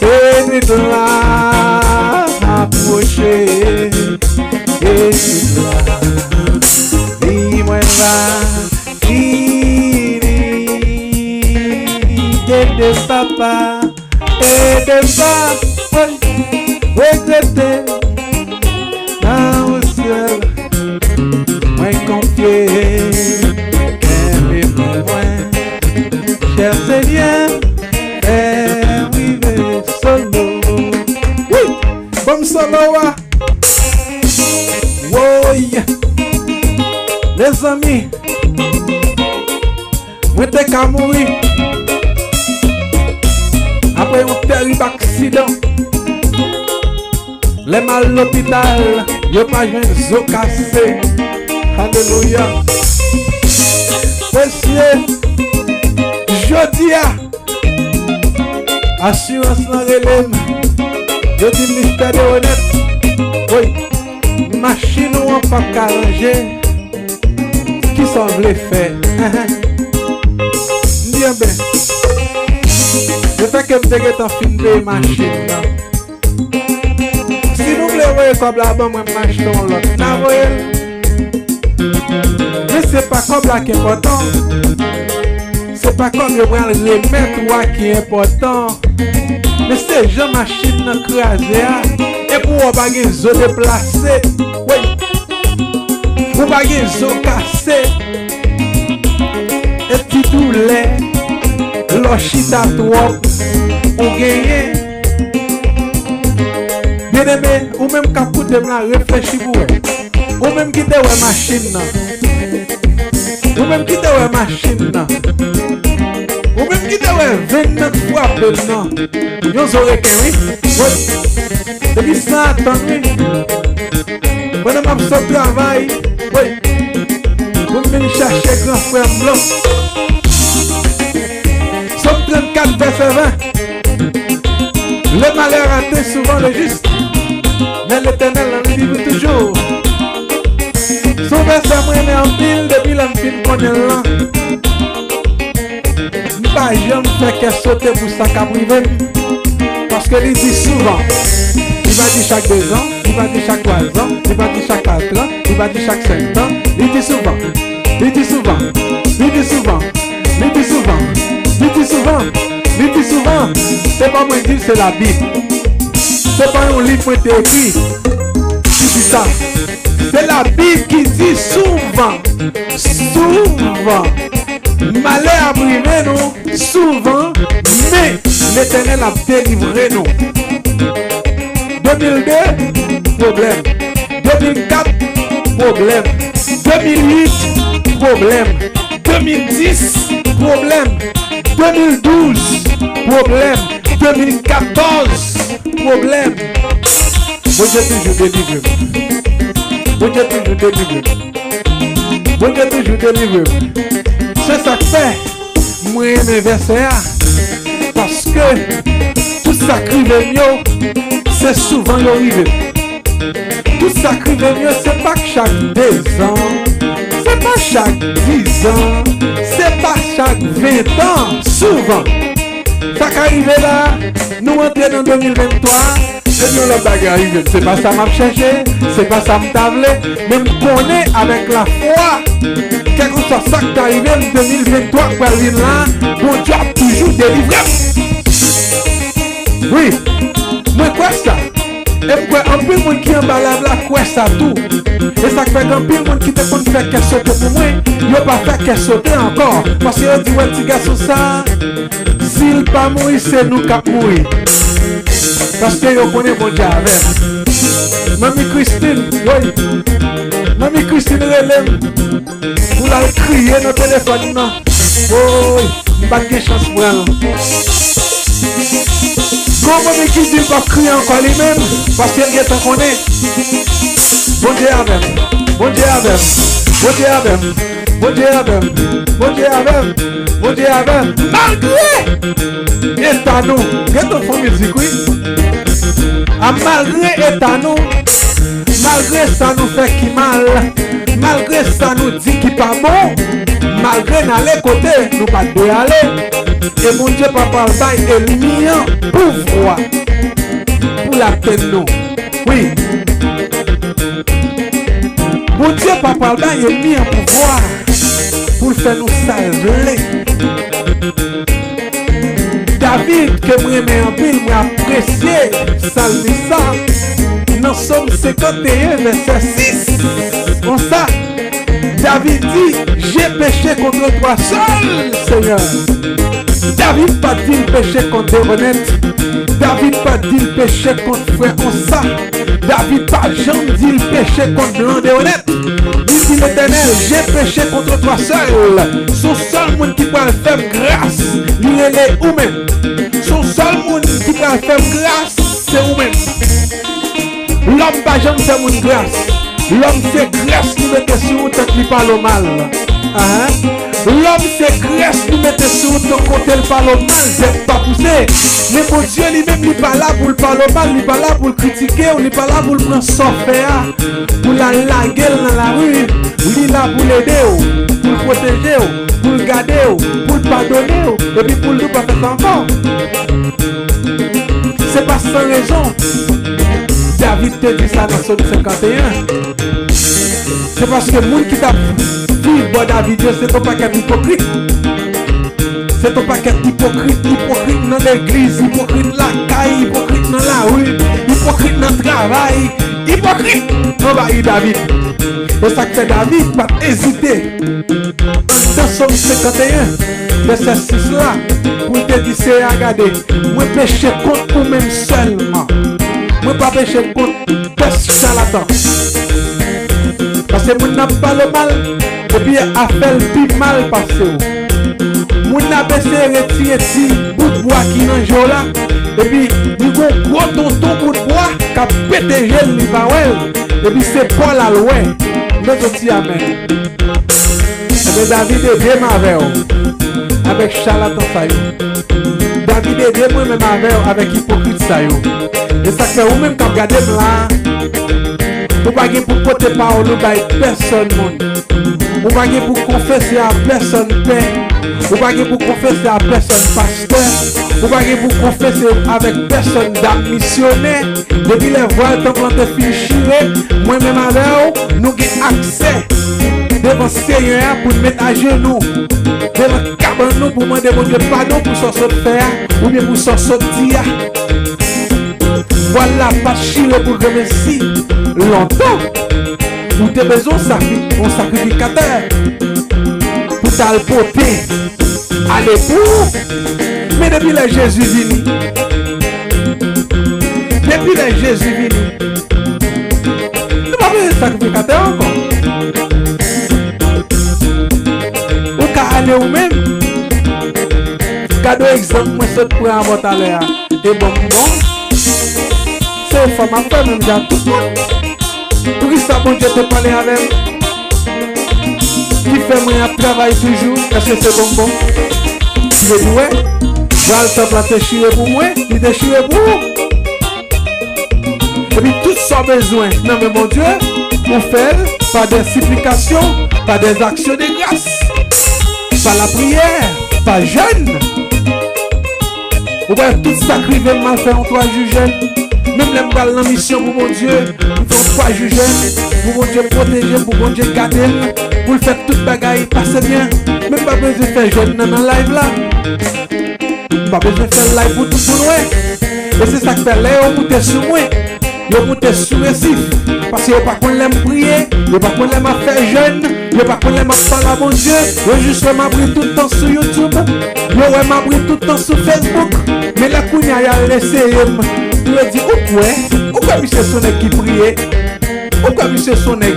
e nwit la apwoche, e nwit la, vi mwen va fini. Ede m, papa, ede m pa, woy, regrete nan ou sèl. Mwen konfye, kenbe men mwen, Senyè, fè m rive solo. Wi! Ban m solo a. Woy! Mezanmi, mwen te ka mouri apre yon tèrib aksidan. Lè m al lopital, yo pa jwenn zo kase. Alelouya. Mesye, jodi a, asirans lan rele m. Yo di m, Mistè Deronette, woy, machin ou an p ap ka ranje. Kisa w vle fè? M di, enben, lefètke m te gentan fin peye machin nan, si nou vle voye kòb la ban mwen, m achte yon lòt, n a voye l. Men se pa kòb la ki enpòtan. Se pa kòb yo pral remèt ou a ki enpòtan. Men se jan machin nan kraze a. Epi w pa gen zo deplase. Wi. Ou pa gen zo kase. E ti doulè. Lè w chita twòp, ou genyen. Byeneme, ou menm k ap koute m la, reflechi pou wè. Ou menm ki te wè machin nan. Ou menm ki te wè machin nan. Ou menm ki te wè venn nan k frape m nan. Yon zo reken, wi. Wi. Depi san atann, wi. Pandan m ap sot travay, wi. Pou m vin chache gran frè m blan. Sòm trannkat, vèsè ven. Le malheur atteint souvent le juste, mais l'Éternel en livre toujours. Se yon vèsè mwen renmen anpil depi lè m fin konnen l lan. M pa janm fè kè sote pou sa k ap rive m. Paske li di souvan. Li pa di chak dezan, li pa di chak twazan, li pa di chak katran, li pa di chak senktan, li di souvan. Li di souvan. Li di souvan. Li di souvan. Li di souvan. Li di souvan. Se pa mwen di l, se Labib. Se pa yon liv mwen te ekri ki di sa. Se Labib ki di souvan. Souvan. Malè ap rive nou. Souvan, men Letènèl ap delivre nou. De mil de, pwoblèm. De mil kat, pwoblèm. De mil uit, pwoblèm. De mil dis, pwoblèm. De mil douz, pwoblèm. De mil katòz, pwoblèm. Bondye toujou delivre m. Bondye toujou delivre m. Bondye toujou delivre m. Se sa k fè mwen renmen vèsè a. Paske tout sa k rive m yo, se souvan yo rive m. Tout sa k rive m yo, se pa k chak dezan, se pa chak dizan, se pa chak ventan. Souvan, sa ka rive la, nou antre nan de mil venntwa, epi yon lòt bagay rive m. Se pa sa m ap chèche, se pa sa m ta vle, men m konnen avèk lafwa, kèlkeswa sa k ta rive m, de mil venntwa k pral vin la, Bondye ap toujou delivre m. Wi, mwen kwè sa. E m kwè anpil moun ki anba live la kwè sa tou. E sa k fè gen anpil moun ki te konn fè kè sote pou mwen, yo pa fè kè sote ankò. Paske yo di, wè ti gason sa, si l pa mouri, se nou k ap mouri. Paske yo konnen Bondye avè m. Manmi Christine, woy. Manmi Christine rele m pou l al kriye nan telefòn nan. Woy, m pa t gen chans pran l. Gon manmi ki di l p ap kriye ankò li menm, paske l gentan konnen. Bondye avè m, Bondye avè m, Bondye avè m, Bondye avè m, Bondye avè m, Bondye avè m. Malgre eta nou, gentan fon mizik, wi. A malgre eta nou, malgre sa nou fè ki mal, malgre sa nou di ki pa bon, malgre n ale kote nou pa t dwe ale, e Bondye pa pral bay ènmi an pouvwa pou l atenn nou. Wi. Bondye pa pral bay ènmi an pouvwa pou l fè nou sa l vle. David, ke m renmen anpil, mwen apresye salmis sa, nan Sòm senkanteyen, vèsè sis, konsa, David di, j'ai péché contre toi seul, Seigneur. David pa t di l peche kont Deonèt. David pa t di l peche kont frè konsa. David pa janm di l peche kont blan Deonèt. Li di, Letènèl, j'ai péché contre toi seul. Se yon sèl moun ki pral fè m gras, li rele ou menm. Se yon sèl moun ki pral fè m gras, se ou menm. Lòm pa janm fè moun gras. Lòm se grès li mete sou ou tank li pale w mal. Ahan. Lòm se grès li mete sou ou tank kote l pale w mal, zèb pa pouse. Men Bondye li menm, li pa la pou l pale w mal, li pa la pou l kritike w, li pa la pou l pran sa w fè a, pou l al lage l nan lari. Li la pou l ede w, pou l pwoteje w, pou l gade w, pou l padone w, epi pou l di w pa fè sa ankò. Se pa san rezon David te di sa nan Sòm senkanteyen. Se paske moun ki t ap viv bò David yo, se t on pakèt ipokrit. Se t on pakèt ipokrit, ipokrit nan legliz, ipokrit lakay, ipokrit nan lari, ipokrit nan travay, ipokrit anvayi David. E sa k fè David pa t ezite anndan Sòm senkanteyen, vèsè sis la, pou l te di Seyè a, gade, mwen peche kont ou menm sèlman. Mwen pa peche kont pès chalatan. Paske moun nan ap pale w mal, epi afè l pi mal pase w. Moun nan ap eseye retire ti bout bwa ki nan je w la, epi li gon gwo tonton bout bwa k ap pete je l, li pa wè l. Epi se pa w l al wè. Men zot di amèn. Ebyen, David ede m avè w avèk chalatan sa yo. David ede mwen menm avè w avèk ipokrit sa yo. E sa k fè ou menm k ap gade m la, ou pa gen pou pote pawòl ou bay pèsonn moun. Ou pa gen pou konfese a pèsonn pè. Ou pa gen pou konfese a pèsonn pastè. Ou pa gen pou konfese avèk pèsonn dam misyonè. Depi lè vwal tanp lan te fin chire, mwen menm avè w, nou gen aksè devan Senyè a pou n met ajenou devan kabann nou pou mande Bondye padon pou sa w sot fè a, oubyen pou sa w sot di a. Vwal la pa t chire pou granmesi lontan. Ou te bezwen sakri-, yon sakrifikatè pou t al pote ale pou ou. Men depi lè Jezi vini, depi lè Jezi vini, nou pa bezwen sakrifikatè ankò. Ou ka ale ou menm. Gade yon egzanp mwen sot pran avè w talè a. E bon, bon. Se efò m ap fè menm jan ak tout moun. Poukisa Bondye te pale avè m? Ki fè mwen ap travay toujou? Èske se bonbon? Li te di, wè, vwal tanp la te chire pou mwen, li te chire pou ou. Epi tout sa w bezwen nan men Bondye, ou fè l pa dè siplikasyon, pa dè aksyon de gras, pa lapriyè, pa jèn. Ou wè, tout sa k rive m, m al fè yon twa jou jèn. Menm lè m pral nan misyon pou Bondye, m fè yon twa jou jèn, pou Bondye pwoteje m, pou Bondye gade m, pou l fè tout bagay pase byen. Men m pa bezwen fè jèn nan, nan live la. M pa bezwen fè live pou tout moun wè. E se sa k fè lè yo moute sou mwen, yo moute sou resif. Paske yo pa konn lè m priye, yo pa konn lè m ap fè jèn, yo pa konn lè m ap pale a Bondye, yo jis wè m ap ri tout tan sou YouTube, yo wè m ap ri tout tan sou Facebook. Men lè kounye a y al eseye m, yo di, ou kwè, ou kwè misye se yon nèg ki priye? Ou kwè misye se yon nèg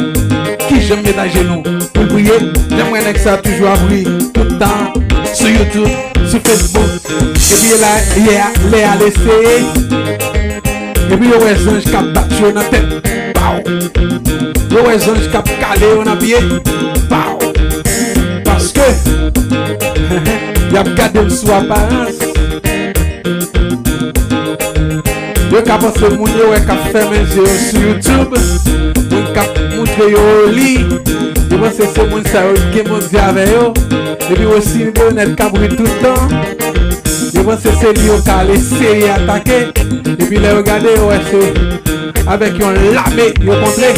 ki janm met ajenou pou l priye? Jan m wè nèg sa toujou ap ri tout tan sou YouTube, sou Facebook. Epi la, yè a, lè a l eseye. Epi yo wè zanj k ap bat yo nan tèt. Paw! Yo wè zanj k ap kale yo nan pye. Paw! Paske y ap gade m sou aparans. Yo ka panse moun yo wè k ap fèmen je yo sou YouTube, moun k ap moutre yo oli, yo panse se moun sa yo ki gen Bondye avè yo. Epi osi, Deonèt k ap ri tout tan, yo panse se li yo ka al eseye atake. Epi lè yo gade, yo wè se avèk yon lame yo kontre.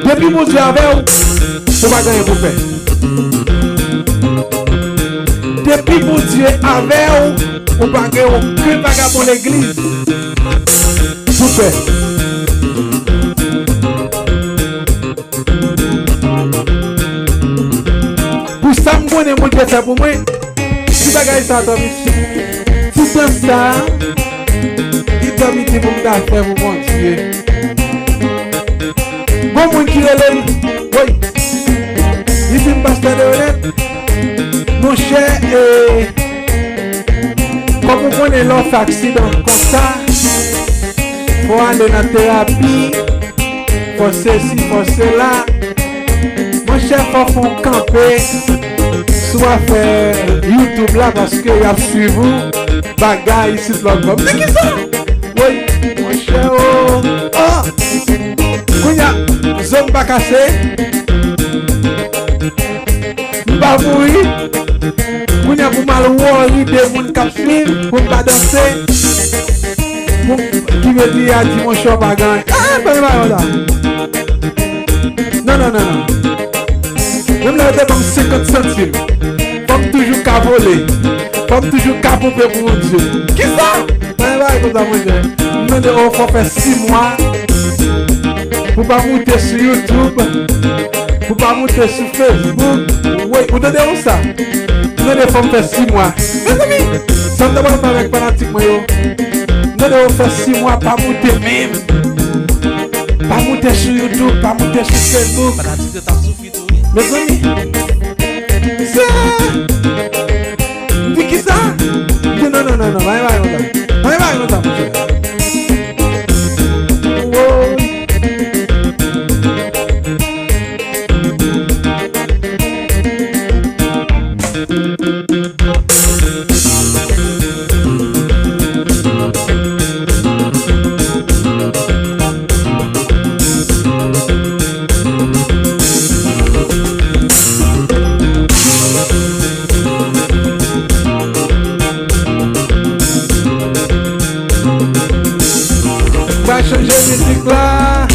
Depi Bondye avè w, ou pa gen anyen pou pè. Depi Bondye avè w, ou pa gen okenn vagabon legliz pou pè. te fè pou mwen. Ti bagay sa, Tòmis. Ti dans sa, li Tòmis di pou m ta fè pou Bondye. Gon moun ki rele m, woy. Li di m, Pastè Deronette, monchè, e, kòm ou konnen lè w fè aksidan konsa, fò w ale nan terapi, fò sesi, fò sela. Monchè, fò w fè yon kanpe sou afè YouTube la, paske y ap swiv ou, bagay isit lòt bò. M di, kisa? Woy, monchè, o, o. Kounye a, zo m pa kase. M pa mouri. Kounye a pou m al wòri de moun k ap swiv, pou m pa danse. Pou m, ki vle di a di monchè w pa gen anyen. Ah, pa gen bagay sa. Non, non, non, non. Menm lè yo te ban m senkant santim, fò m toujou ka vole. Fò m toujou ka ponpe pou Bondye. Kisa? Pa gen bagay konsa, monchè. M mande w fò w fè sis mwa pou pa moute sou YouTube, pou pa moute sou Facebook. Woy, ou tande konsa? M tande fò m fè sis mwa. Mezanmi, sa m ta pral fè avèk fanatik mwen yo. M tande yo fè sis mwa pa moute menm. Pa moute sou YouTube, pa moute sou Facebook. Fanatik yo t ap soufri tou, wi. Mezanmi, se, m di kisa? M di non, non, non, non, pa gen bagay konsa. Pa gen bagay konsa, monchè. Woy. M pral chanje mizik la.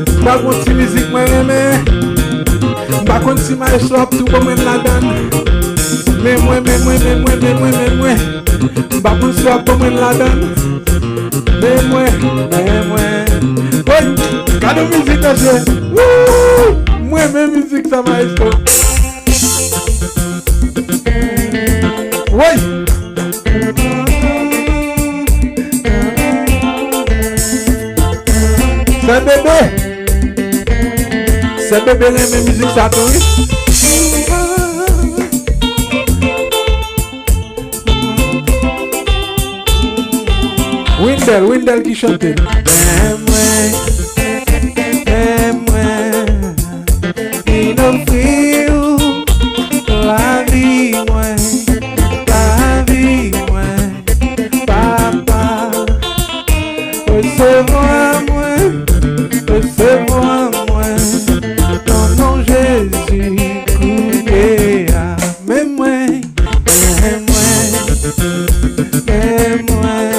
M pral gon ti mizik mwen renmen. M pa konn si maestro ap tou ban mwen ladann. Men mwen, men mwen, men mwen, men mwen, men mwen. M pa konn si w ap ban mwen ladann. Men mwen, men mwen. Woy, gade yon mizik mesye. Wouy! Mwen renmen mizik sa, maestro. Woy! Sè Bebe. Sè Bebe renmen mizik sa tou, wi. Windel, Windel ki chante. Men mwen, men mwen, vin ofri w lavi mwen, lavi mwen, Papa. Resevwa mwen, resevwa mwen, nan non Jezi kounye a. Men mwen, men mwen, men mwen,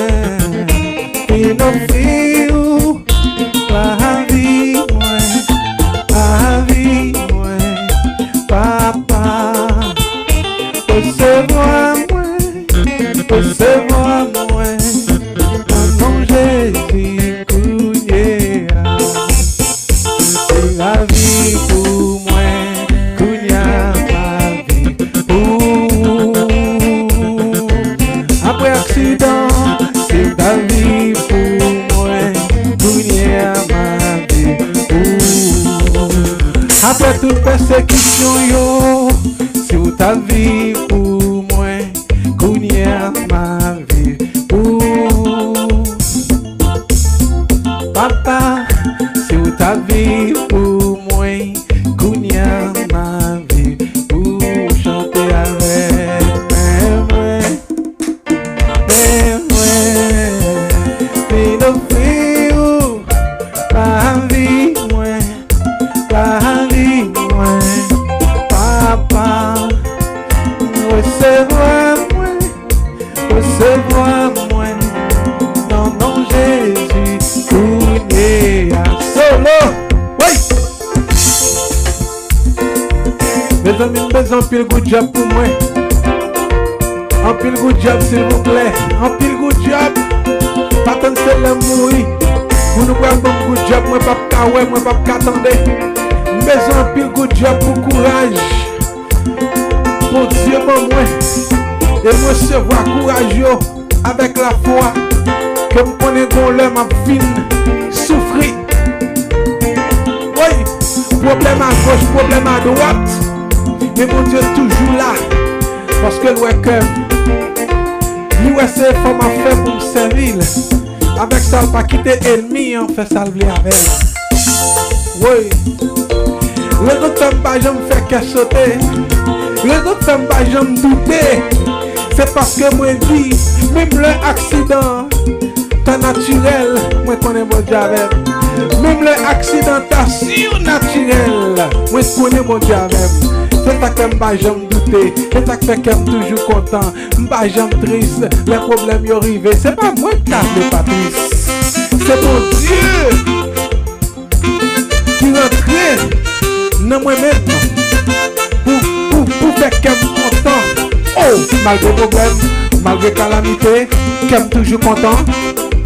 vin ofri w lavi mwen, lavi mwen, Papa. Resevwa mwen, resevwa mwen, nan non Jezi kounye a. Se lavi pou mwen, kounye a m ap viv pou ou. Apre aksidan, se lavi pou mwen, kounye a m ap viv pou ou. Apre tout pèsekisyon yo, si w ta viv pou mwen, kounye a m ap viv pou ou. Papa, si w ta viv pou mwen, kounye a m ap viv pou ou. Chante avèk mwen, mwen. Men mwen, vin ofri w lavi mwen, lavi mwen, Papa. Resevwa mwen, resevwa mwen, nan non Jezi, kounye a. Solo! Wi! Mezanmi, m bezwen anpil gout djòb pou mwen. Anpil gout djòb, silvouplè. Anpil gout djòb. Pa tann se lè m mouri pou nou pral ban m gout djòb. Mwen p ap ka wè, mwen p ap ka tande. M bezwen anpil gout djòb pou kouraj. Bondye ban mwen, e m resevwa kouraj yo avèk lafwa, ke m konnen gon lè m ap fin soufri. Wi, pwoblèm agoch, pwoblèm adwat, men Bondye toujou la, paske l wè kè m. Li wè se efò m ap fè pou m sèvi l. Avèk sa, l pa kite ènmi an fè sa l vle avè l. Woy. Rezon k fè m pa janm fè kè sote, rezon k fè m pa janm doute, se paske mwen di, menm lè aksidan ta natirèl, mwen konnen Bondye avè m. Menm lè aksidan ta sirnatirèl, mwen konnen Bondye avè m. Se sa k fè m pa janm doute, se sa k fè kè m toujou kontan. M pa janm tris lè pwoblèm yo rive. Se pa mwen k ta vle pa tris. Se Bondye ki rantre nan mwen menm pou, pou, pou fè kè m kontan. O, malgre pwoblèm, malgre kalamite, kè m toujou kontan.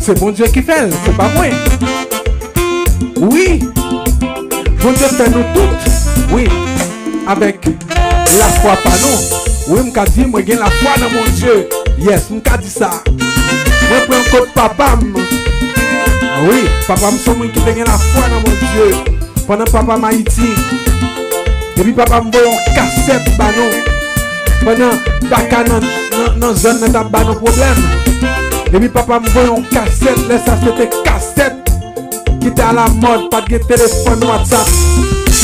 Se Bondye ki fè l, se pa mwen. Wi, Bondye fè nou tout. Wi, avèk lafwa pa nou. Wi, m ka di mwen gen lafwa nan Bondye. Yes, m ka di sa. Mwen pran kot papa m. Wi, papa m se yon moun ki te gen lafwa nan Bondye. Pandan papa m Ayiti, epi papa m voye yon kasèt ba nou. Pandan baka nan, nan, nan zòn nan t ap ba nou pwoblèm. Epi papa m voye yon kasèt, lè sa se te kasèt ki te alamòd, pa t gen telefòn WhatsApp.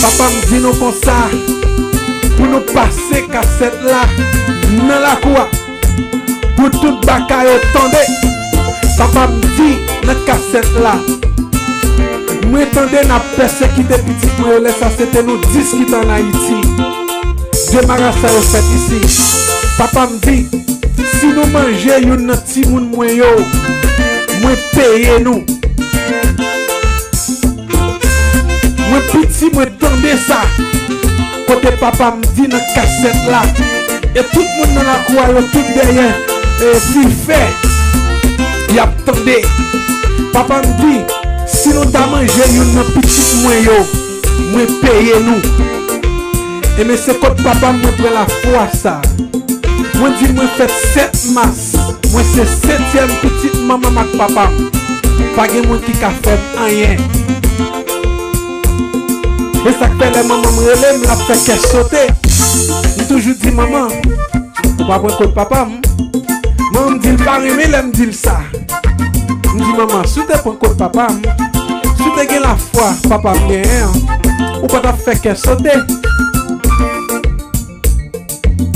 Papa m di nou konsa, pou nou pase kasèt la nan lakou a, pou tout baka yo tande. Papa m di nan kasèt la, mwen tande n ap pèsekite pitit mwen yo, lè sa se te nou dis ki t ann Ayiti. Demaraj sa yo fèt isi. Papa m di, si nou manje youn nan timoun mwen yo, mwen peye nou. Mwen piti, mwen tande sa. Kote papa m di nan kasèt la. E tout moun nan lakou a, yo tout dèyè, e, dife. Y ap tande. Papa m di, si nou ta manje youn nan pitit mwen yo, mwen peye nou. Ebyen, se kot papa m mwen pran lafwa sa. Mwen di mwen fèt sèt mas. Mwen se setyèm pitit manman m ak papa m. Pa gen moun ki ka fè m anyen. E sa k fè lè manman m rele m, l ap fè kè sote. M toujou di, "Manman, ou pa pran kot papa m?" Manman m di l pa renmen lè m di l sa. M di, "Manman, si w te pran kot papa m, si w te gen lafwa papa m genyen an, ou pa t ap fè kè sote."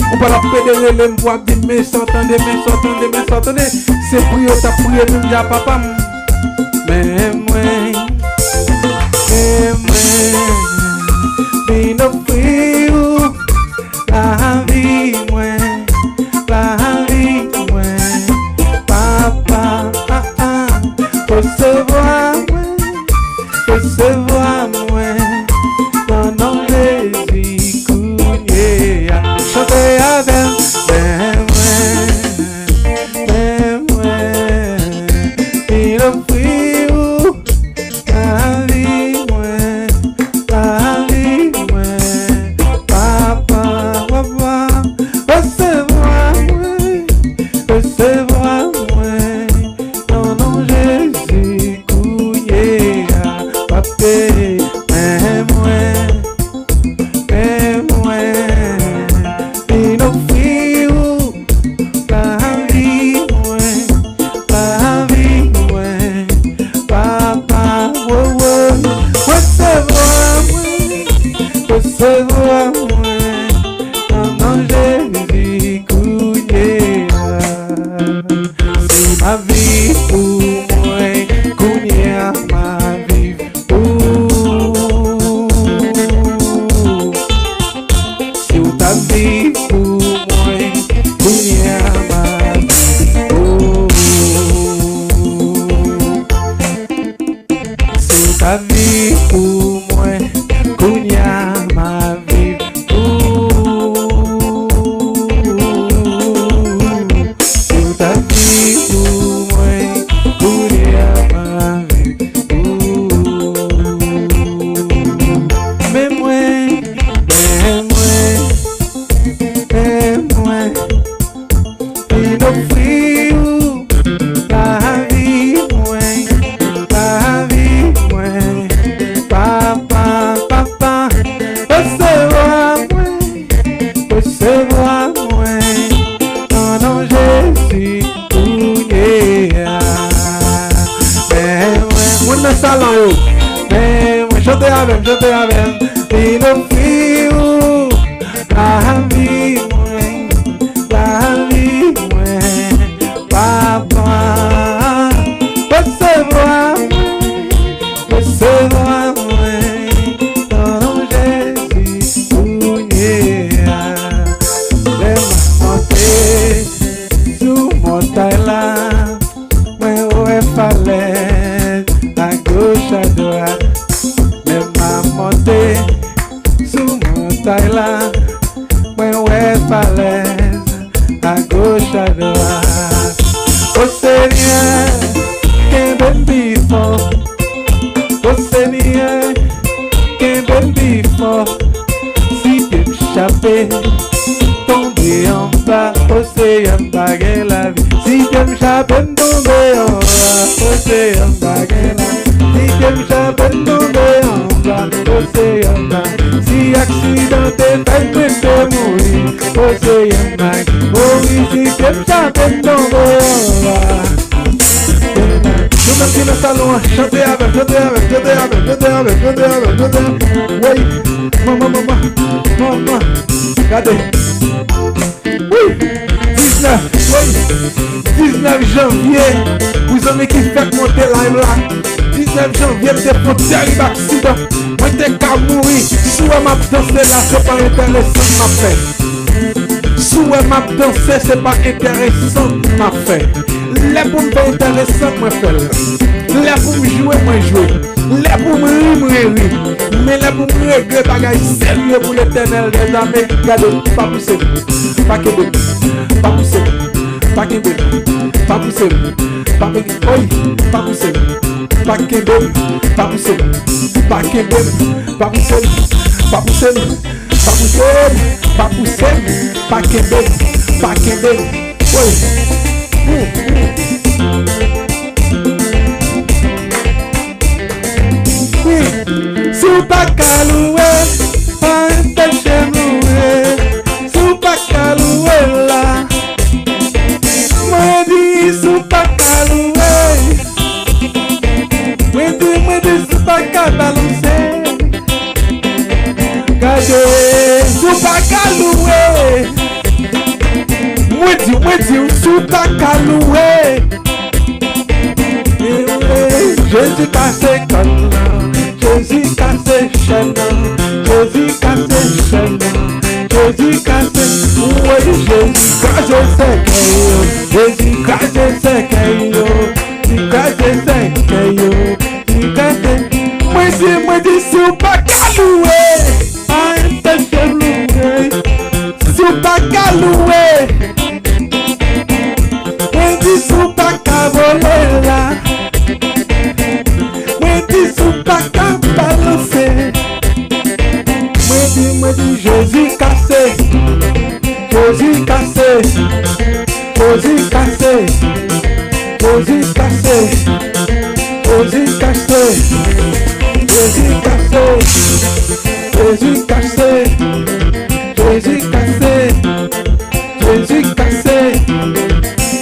Ou pa t ap pede rele m pou ap di m, "Men sa w tande, men sa w tande, men sa w tande." Se priye w t ap priye menm jan a papa m. Men mwen, men mwen, vin ofri w lavi mwen, lavi mwen, papa, resevwa mwen. Resevwa mwen nan non Jezi kounye a. Chante avè m. Men mwen, men mwen, vin ofri w lavi mwen, lavi mwen. Papa, papa, resevwa mwen, resevwa mwen. Nan non Jezi kounye a, papi, men mwen, men mwen, vin ofri w lavi mwen, lavi mwen, papa, wowo, resevwa mwen, resevwa mwen, nan non Jezi kounye a. Si m ap viv pou mwen, kounye a m ap viv pou ou. Si w t ap viv pou mwen, kounye a m ap viv pou ou. Si w t ap viv pou mwen, kounye a m ap viv pou ou. Si w t ap viv pou mwen, kounye a m ap viv pou ou. Men mwen, men mwen, men Men mwen chante avè m, chante avè m. Vin ofri ou lavi mwen, lavi mwen, Papa. Resevwa mwen, resevwa mwen, nan non Jezi kounye a. Lè m ap monte sou montay la, mwen wè falèz agoch adwat. Lè m ap monte sou montay la, mwen wè falèz agoch adwat. O Senyè, kenbe m pi fò. O Senyè, kenbe m pi fò. Si pye m chape, tonbe anba. O Senyè, m pa gen lavi. Si pye m chape, m tonbe anba. O Senyè, m pa gen lavi. Si pye m chape, m tonbe anba. O Senyè, m pa. Si aksidan te fèt, mwen te mouri. O Senyè, m pa. O wi, si pye m chape, m tonbe anba. Nou menm ki nan salon an, chante avè m, chante avè m, chante avè m, chante avè m, chante avè m, chante avè m. Woy, manman, manman, manman. Gade. Wi! Diznèf, wi! Diznèf janvye, pou zanmi ki fèk monte live la. Diznèf janvye, m te fè yon tèrib aksidan. Mwen te ka mouri. Si w wè m ap danse la, se pa enteresan m ap fè. Si w wè m ap danse, se pa enteresan m ap fè. Lè pou m fè enteresan, mwen fè l. Lè pou m jwe, mwen jwe. Lè pou m ri, mwen ri. Men lè pou m regle bagay serye pou Letènèl dèzame, gade, pa pouse m, pa kenbe m, pa pouse m, pa kenbe m, pa pouse m, pa kenbe, oy, pa pouse m, pa kenbe m, pa pouse m, pa kenbe m, pa pouse m, pa pouse m, pa pouse m, pa pouse m, pa kenbe m, pa kenbe m. Woy. Wi. Si w pa ka louwe, pa anpeche m louwe. Si w pa ka louwe la, mwen di si w pa ka louwe. Mwen di, mwen di si w pa ka balanse. Gade, si w pa ka louwe. Mwen di, mwen di w, si w pa ka louwe. Jezi kase kòn nan, Jezi kase chèn nan, Jezi kase chèn nan, Jezi kase, woy, Jezi kraze sèkèy yo, Jezi kraze sèkèy yo, li kraze sèkèy yo, li kraze. Mwen di, mwen di, si w pa ka louwe, pa anpeche m louwe. Si w pa ka louwe, mwen di si w pa ka vole la. Mwen di si w pa ka balanse. Mwen di, mwen di Jezi kase. Jezi kase. Jezi kase. Jezi kase. Jezi kase. Jezi kase. Jezi kase. Jezi kase. Jezi kase.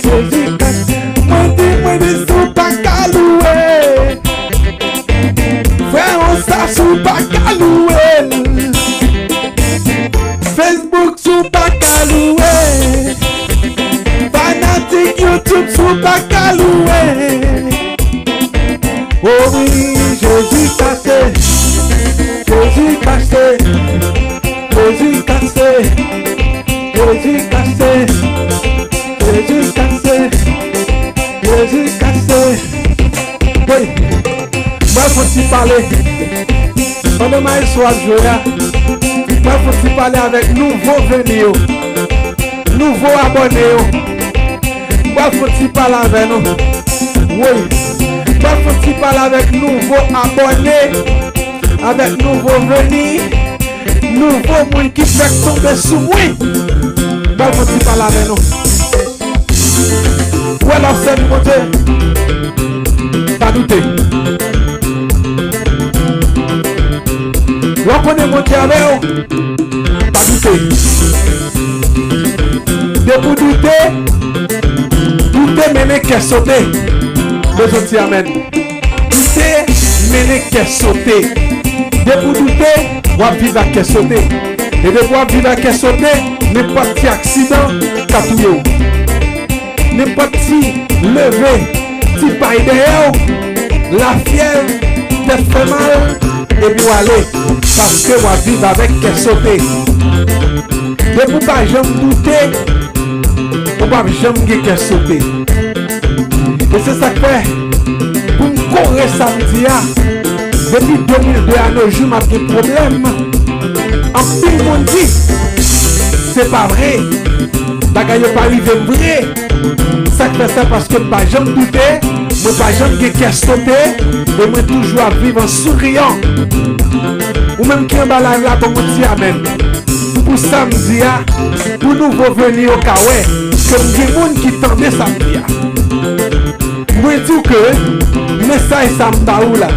Jezi kase. Mwen di, mwen di si w pa ka louwe. Frè Ansa, si w pa ka louwe l. Facebook, si w pa ka louwe. Fanatik YouTube, si w pa ka louwe. O wi, Jezi kase. Jezi kase. Jezi kase. Jezi kase. Jezi kase. Jezi kase. Woy. Mwen fè ti pale. Pandan maestro ap jwe a, mwen fè ti pale avèk nouvo veni yo, nouvo abòne yo. Mwen fè ti pale avè nou. Woy. Mwen fè ti pale avèk nouvo abòne, avèk nouvo veni, nouvo moun ki fèk tonbe sou mwen. Mwen fè ti pale avè nou. Ou wè lè w sèvi Bondye, pa doute. Lè w konnen Bondye avè w, pa doute. Depi w doute, doute mennen kè sote. Bezwen di amèn. Doute mennen kè sote. Depi w doute, w ap viv ak kè sote. E depi w ap viv ak kè sote, nenpòt ti aksidan ka touye w. Nenpòt ti leve, ti pay dèyè w, lafyèv, tèt fè mal, epi w ale, paske w ap viv avèk kè sote. Depi w pa janm doute, ou p ap janm gen kè sote. E se sa k fè, pou m kore sa m di a, depi de mil de a no jou, m ap gen pwoblèm. Anpil moun di, se pa vre. Bagay yo pa rive m vre. Sa k fè sa? Paske m pa janm doute, mwen pa janm gen kè sote, e mwen toujou ap viv an souriyan. Ou menm ki anba live la, ban m yon ti amèn. Pou sa m di a, pou nouvo veni yo ka wè ke m gen moun ki tande sa m di a. Mwen di w ke mesaj sa m ba ou la.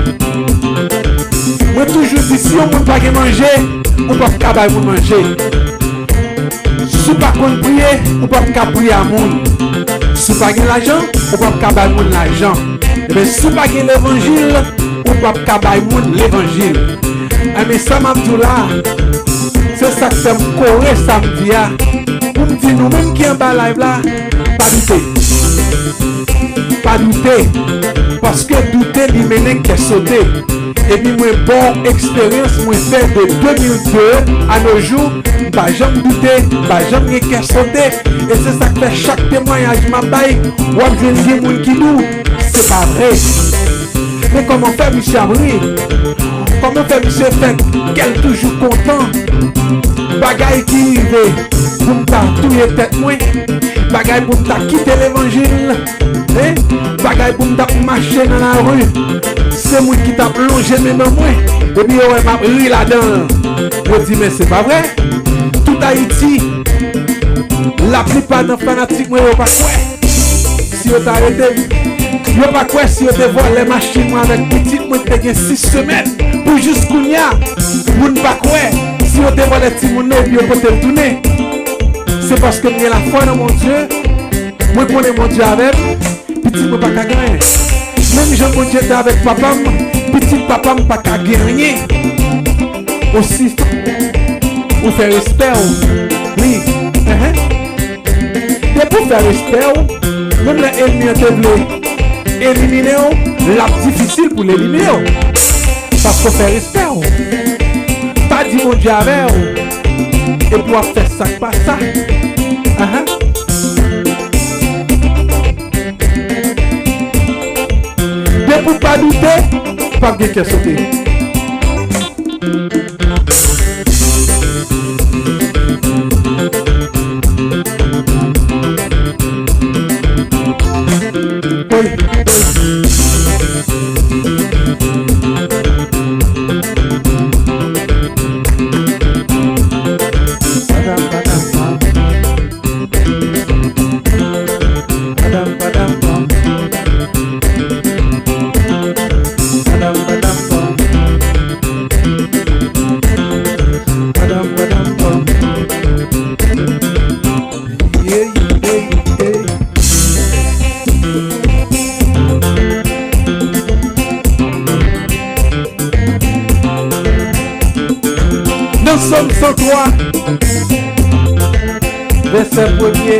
Mwen toujou di, si yon moun pa gen manje, ou p ap ka bay moun manje. Si w pa konn priye, ou p ap ka priye a moun. Si w pa gen lajan, ou p ap ka bay moun lajan. Ebyen, si w pa gen levanjil, ou p ap ka bay moun levanjil. Enben, sa m ap di w la, se sa k fè m kore sa m di a. Pou m di nou menm ki anba live la, pa doute. Pa doute. Paske doute, li mennen kè sote. Epi mwen ba w eksperyans mwen fè de de mil de a no jou, m pa janm doute, m pa janm gen kè sote. E se sa k fè chak temwayaj m ap bay, w ap jwenn gen moun ki di w, se pa vre. Men kòman fè misye ap ri? Kòman fè misye fè kè l toujou kontan? Bagay ki rive pou m ta touye tèt mwen, bagay pou m ta kite levanjil, hein? Bagay pou m t ap mache nan lari, se moun ki t ap lonje men ban mwen, epi yo wè m ap ri ladan l. Yo di, men se pa vre. Tout Ayiti, laplipa nan fanatik mwen yo pa kwè. Si yo ta arete m, yo pa kwè si yo te vòlè machin mwen avèk pitit mwen ki te gen sis semèn. Pou jis kounye a, moun pa kwè si yo te vòlè timoun nan epi yo pote l tounen. Se paske m gen lafwa nan Bondye. Mwen konnen Bondye avè m. Pitit mwen pa ka gen anyen. Menm jan Bondye te avèk papa m, pitit papa m pa ka gen anyen. Osi, ou fè respè w. Wi. Enhen. Depi w fè respè w, menm lè ènmi an te vle elimine w, l ap difisil pou l elimine w. Paske w fè respè w. Pa di Bondye avè w, epi w ap fè sa k pa sa. Ahan. Depi w pa doute, p ap gen kè sote. Nan Sòm san twa, vèsè premye,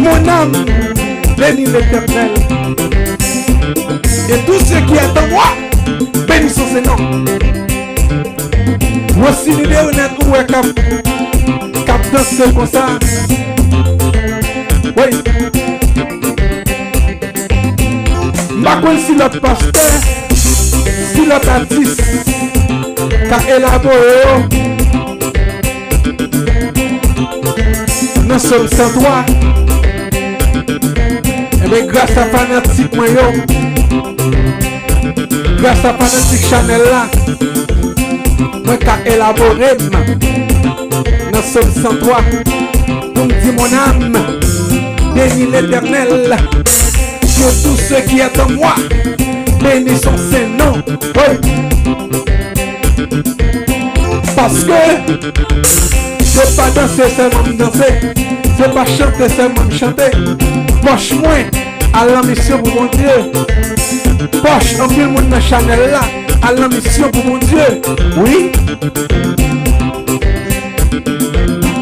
mon âme, bénis l'Éternel, et tout ce qui est en moi, bénis son saint nom. Wosini Deonèt ou wè k ap, k ap danse konsa. Wi. M pa konn si lòt pastè, si lòt atis ka elabore yo nan Sòm san twa. Enben, gras a fanatik mwen yo, gras a fanatik chanèl la, mwen ka elabore m nan Sòm san twa pou m di, mon âme, bénis l'Éternel, que tout ce qui est en moi, bénis son saint nom. Wi. Paske se pa danse sèlman m danse, se pa chante sèlman m chante. Pòch mwen al nan misyon pou Bondye. pòch anpil moun nan chanèl la al nan misyon pou Bondye. Wi.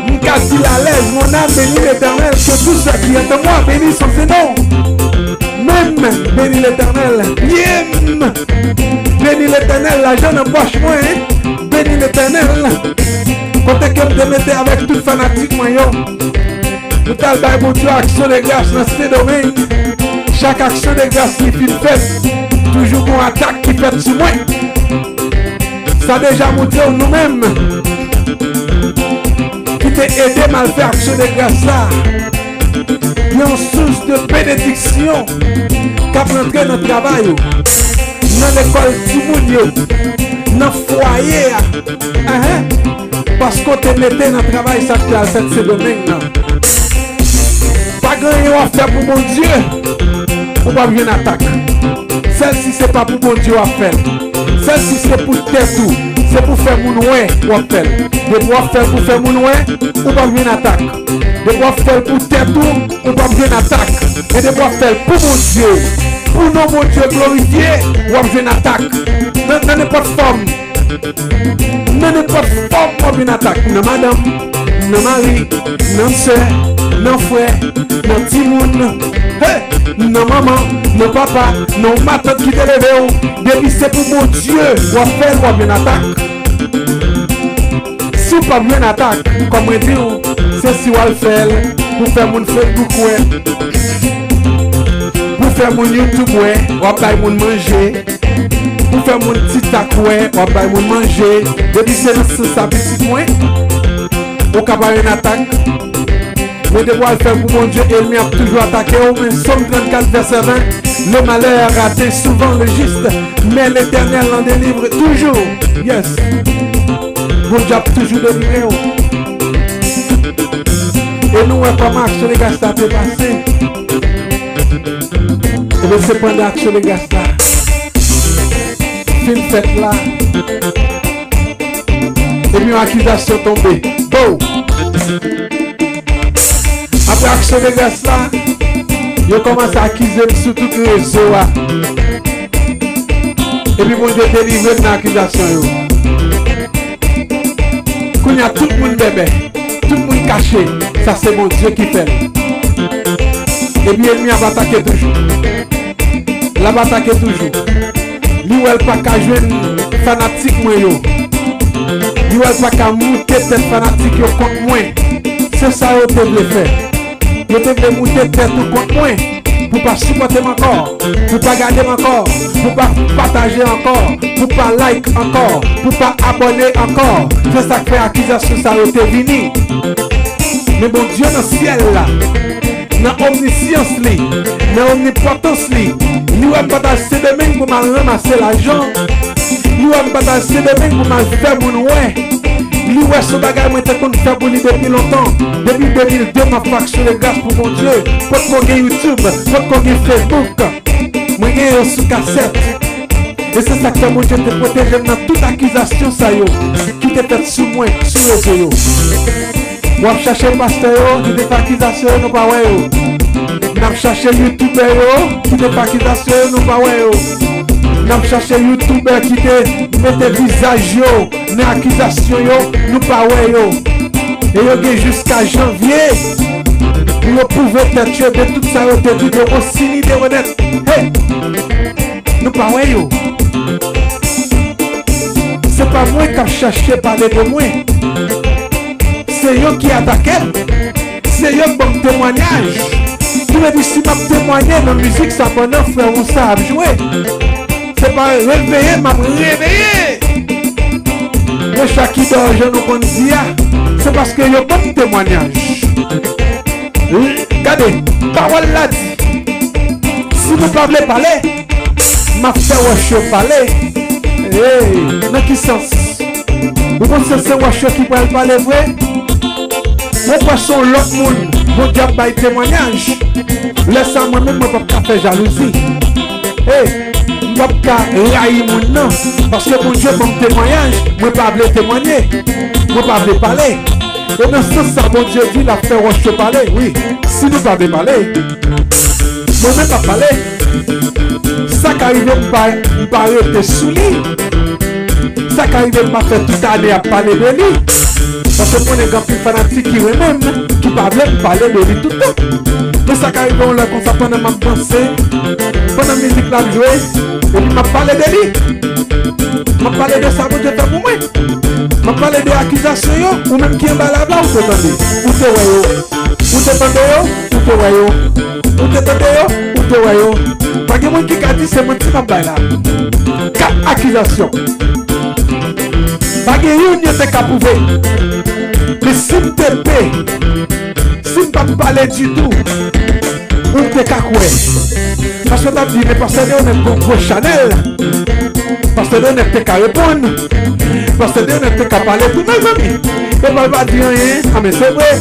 M ka di l alèz, mon âme bénit l'Éternel, que tout ce qui est en moi bénisse son saint nom. Menm, béni Letènèl. Pye m, béni Letènèl. Lajan nan pòch mwen, béni Letènèl. Kote ke m te mete avèk tout fanatik mwen yo. Nou t al bay Bondye aksyon de gras nan Sendomeng. Chak aksyon de gras ki fin fèt, toujou gon atak ki fèt sou mwen. Sa deja montre w nou menm ki te ede m al fè aksyon de gras sa, gen yon sous de benediksyon k ap rantre nan travay ou, nan lekòl timoun yo, nan fwaye a. Enhen. Paske w te mete nan travay sa k te al fèt Sendomeng nan. Pa gen anyen w ap fè pou Bondye, ou p ap jwenn atak. Sèl si se pa pou Bondye w ap fè l. Sèl si se pou tèt ou, se pou fè moun wè w ap fè l. Depi w ap fè l pou fè moun wè, ou p ap jwenn atak. Depi w ap fè l pou tèt ou, ou p ap jwenn atak. Men depi w ap fè l pou Bondye, pou non Bondye glorifye, w ap jwenn atak. Nan, nan nenpòt fòm. Nan nenpòt fòm w ap jwenn atak. Nan madanm, nan mari, nan sè, nan frè, nan timoun, hey, nan manman, nan papa, nan matant ki te leve w. Depi se pou Bondye w ap fè l, w ap jwenn atak. Si w p ap jwenn atak, kòm mwen di w, se si w al fè l pou fè moun Facebook wè, pou fè moun YouTube wè, w ap bay moun manje. Pou fè moun TikTok wè, w ap bay moun manje. Depi se nan sans sa, pitit mwen, ou ka pa jwenn atak. Men depi w al fè l pou Bondye, ènmi ap toujou atake w. Men Sòm trannkat, vèsè ven, le malheur atteint souvent le juste, mais l'Éternel en délivre toujours. Yes. Bondye ap toujou delivre w. E nou wè kòman aksyon de gras la te pase. Ebyen, se pandan aksyon de gras la fin fèt la, epi yon akizasyon tonbe. Bo! Apre aksyon de gras la, yo kòmanse akize m sou tout rezo a. Epi Bondye delivre m nan akizasyon yo. Kounye a, tout moun bèbè. Tout moun kache, sa se Bondye ki fè l. Epi ènmi ap atake toujou. L ap atake toujou. Li wè l pa ka jwenn fanatik mwen yo. Li wè l pa ka moute tèt fanatik yo kont mwen. Se sa yo te vle fè. Yo te vle moute tèt ou kont mwen. Pou pa sipòte m ankò, pou pa gade m ankò, pou pa pataje ankò, pou pa like ankò, pou pa abòne ankò. Se sa k fè akizasyon sa yo te vini. Men Bondye nan syèl la, nan omnisyans li, nan omnipotans li, li wè m pa t al Sendomeng pou m al ranmase lajan. Li wè m pa t al Sendomeng pou m al fè moun wè. Li wè se yon bagay mwen te konn fè pou li depi lontan. Depi de mil de, m ap fè aksyon de gras pou Bondye. Potko gen YouTube, potko gen Facebook. Mwen gen yo sou kasèt. E se sa k fè Bondye te pwoteje m nan tout akizasyon sa yo ki te fèt sou mwen, sou rezo yo. W ap chache pastè yo ki te fè akizasyon yo, nou pa wè yo. N ap chache youtubè yo ki te fè akizasyon yo, nou pa wè yo. N ap chache youtubè ki te mete vizaj yo nan akizasyon yo, nou pa wè yo. E yo gen jiska janvye pou yo pwouve tèt yo de tout sa yo te di de Rossini de Renette. Hey! Nou pa wè yo. Se pa mwen k ap chache pale de mwen. Se yo ki atake m. Se yo k ban m temwanyaj. Ki vle di, si m ap temwanye nan mizik sa pandan frè Rousa ap jwe, se pa reveye m ap reveye. Men Shakidor, jan nou konn di a, se paske yo ban m temwanyaj. Gade, pawòl la di, si nou pa vle pale, m ap fè wòch yo pale. Hey, nan ki sans? Ou panse se wòch yo ki pral pale vre? Ou kwè se yon lòt moun Bondye ap bay temwanyaj? Lè sa, mwen menm, mwen p ap ka fè jalouzi. Hey, m p ap ka rayi moun nan, paske Bondye ban m temwayaj, mwen pa vle temwanye, mwen pa vle pale. E nan sans sa, Bondye di l ap fè wòch yo pale. Wi, si nou pa vle pale, mwen menm m ap pale. Sa ka rive m pa, m pa rete sou li. Sa ka rive m pa fè tout ane ap pale de li. Paske m konnen gen anpil fanatik ki renmen m, ki pa vle m pale de li tout tan. Men sa ka rive yon lè konsa pandan m ap danse, pandan mizik la ap jwe, epi m ap pale de li. M ap pale de sa Bondye fè pou mwen. M ap pale de akizasyon yo, ou menm ki anba live la, ou te tande. Ou te wè yo. Ou te tande yo, ou te wè yo. Ou te tande yo, ou te wè yo. Pa gen moun ki ka di se manti m ap bay la. Kat akizasyon. Pa gen youn yo te ka pwouve. Men si m te pe, si m pa t pale ditou, ou te ka kwè. Paske w t ap di, men pastè Deonèt gon gwo chanèl. Pastè Deonèt te ka reponn. Pastè Deonèt te ka pale tou, mezanmi. E pa, pa di anyen. A, men se vre.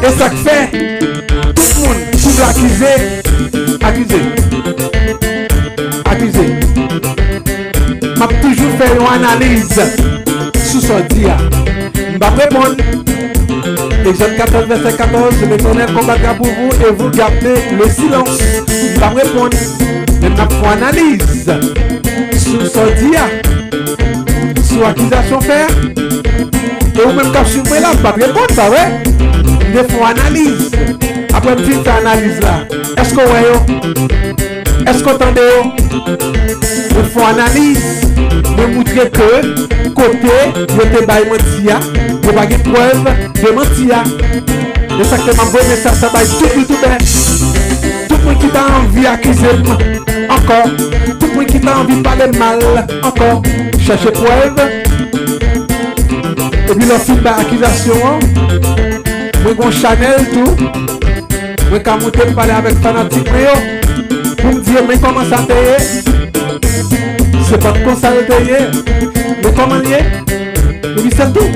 E sa k fè, tout moun ki vle akize, akize. Akize. M ap toujou fè yon analiz sou sa w di a. M p ap reponn. Egzòd katòz, vèsè katòz, L'Éternel combattra pour vous et vous gardez le silence. M p ap reponn. Men m ap fè yon analiz sou sa w di a. Sou akizasyon w fè a. E ou menm k ap swiv mwen la, m p ap reponn, pa vre? M te fè yon analiz. Apre m fin fè analiz la, èske w wè yo? Èske w tande yo? Mwen fè yon analiz, mwen moutre ke kote yo te bay manti a, yo pa gen prèv de manti a. E sa k fè m ap voye mesaj sa bay tout youtubè. Tout moun ki ta anvi akize m ankò, tout moun ki ta anvi pale m mal ankò, chèche prèv. Epi lè w fin bay akizasyon an, mwen gen yon chanèl tou. Mwen ka moute m pale avèk fanatik mwen yo pou m di yo, men kòman sa te ye. Se pa t konsa l te ye. Men kòman l ye. Epi se tou.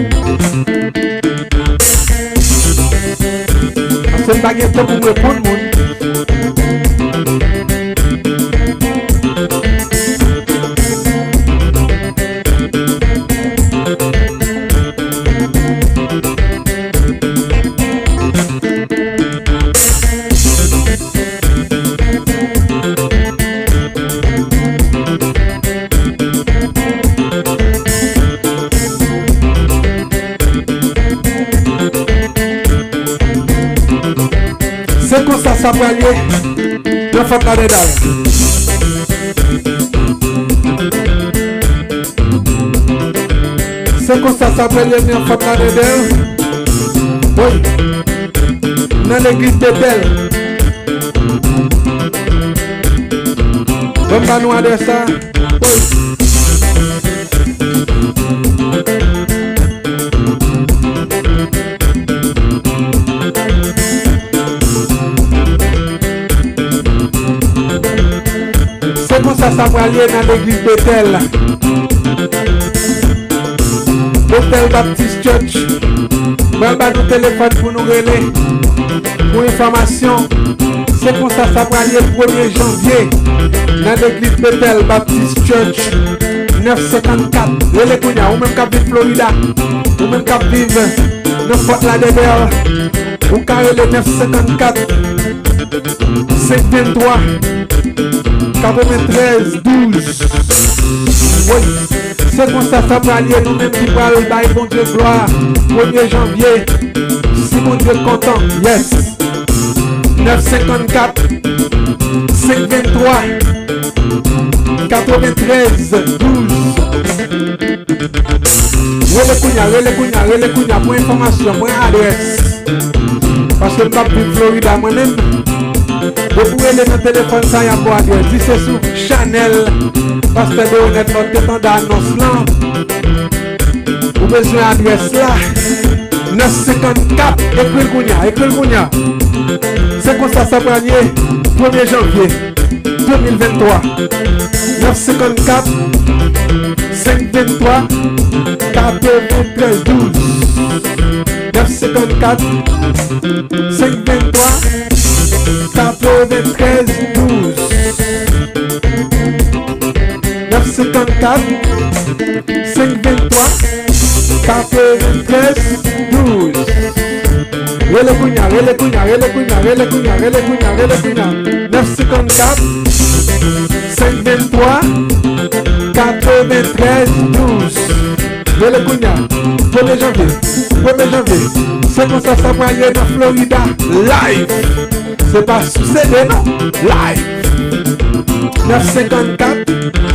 Paske m pa gen tan pou m reponn moun. Se konsa sa pral ye nan fòt la dedan. Se konsa sa pral ye nan fòt la dedan. Wi. Nan legliz Betèl. Ban m ba nou adrès la. Wi. Se konsa sa pral ye nan legliz Betèl. Betèl Baptist Church. Mwen ba nou telefòn pou nou rele. Pou enfòmasyon, se konsa sa pral ye premye janvye nan legliz Betèl Baptist Church nèf senkannkat. Rele kounye a, ou menm k ap viv Florida, ou menm k ap viv nan Fort Lauderdale, ou ka rele nèf senkannkat, senk venntwa, katrevenntrèz douz. Wi, se konsa sa pral ye, nou menm ki pral bay Bondye glwa premye janvye, si Bondye kontan, yes. Nèf senkannkat, senk venntwa, katrevenntrèz douz. Rele kounye a, rele kounye a, rele kounye a pou enfòmasyon, pou adrès. Paske m p ap viv Florida mwen menm. Depi w rele nan telefòn sa, y ap ba w adrès. Di se sou chanèl Pastè Deonèt la w te tande anons lan. Ou bezwen adrès la. Nèf senkannkat, ekri l kounye a, ekri l kounye a. Se konsa sa pral ye, premye janvye de mil venntwa. Nèf senkannkat, senk venntwa, katrevenntrèz douz. Nèf senkannkat, senk venntwa, katrevenntrèz douz. Nèf senkannkat, senk venntwa, katrevenntrèz douz. Rele kounye a, Rele kounya, rele kounya, rele kounya, rele kounya, rele kounya. Nèf senkannkat, senk venntwa, katreventrèz douz. Rele kounya. Premye janvye, premye janvye. Se konsa sa pral ye nan Florida. Live. Se pa sou C D non. Live. Nèf senkannkat,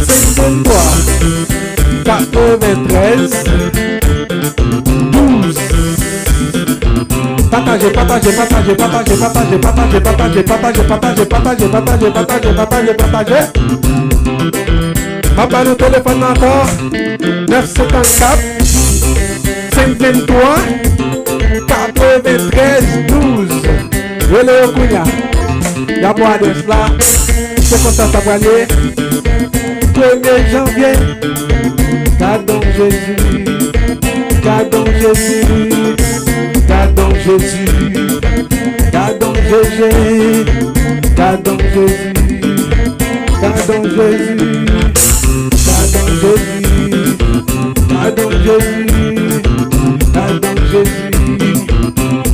senk venntwa, katreventrèz, douz. Pataje, pataje, pataje. M ap ba nou telefòn nan ankò. Nèf senkannkat, senk venntwa, katreventrèz douz. Rele yo kounya. Y ap wè adrès la. Se konsa sa pral ye. Premye janvye. Gadon Jezi. Gadon Jezi. Gadon Jezi. Gadon Jezi. Gadon Jezi. Gadon Jezi, gadon Jezi, gadon Jezi, gadon Jezi,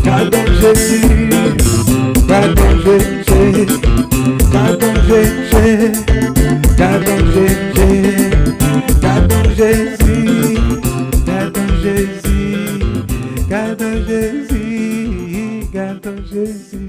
gadon Jezi, gadon Jezi, gadon Jezi, gadon Jezi, gadon Jezi, gadon Jezi, gadon Jezi, gadon Jezi.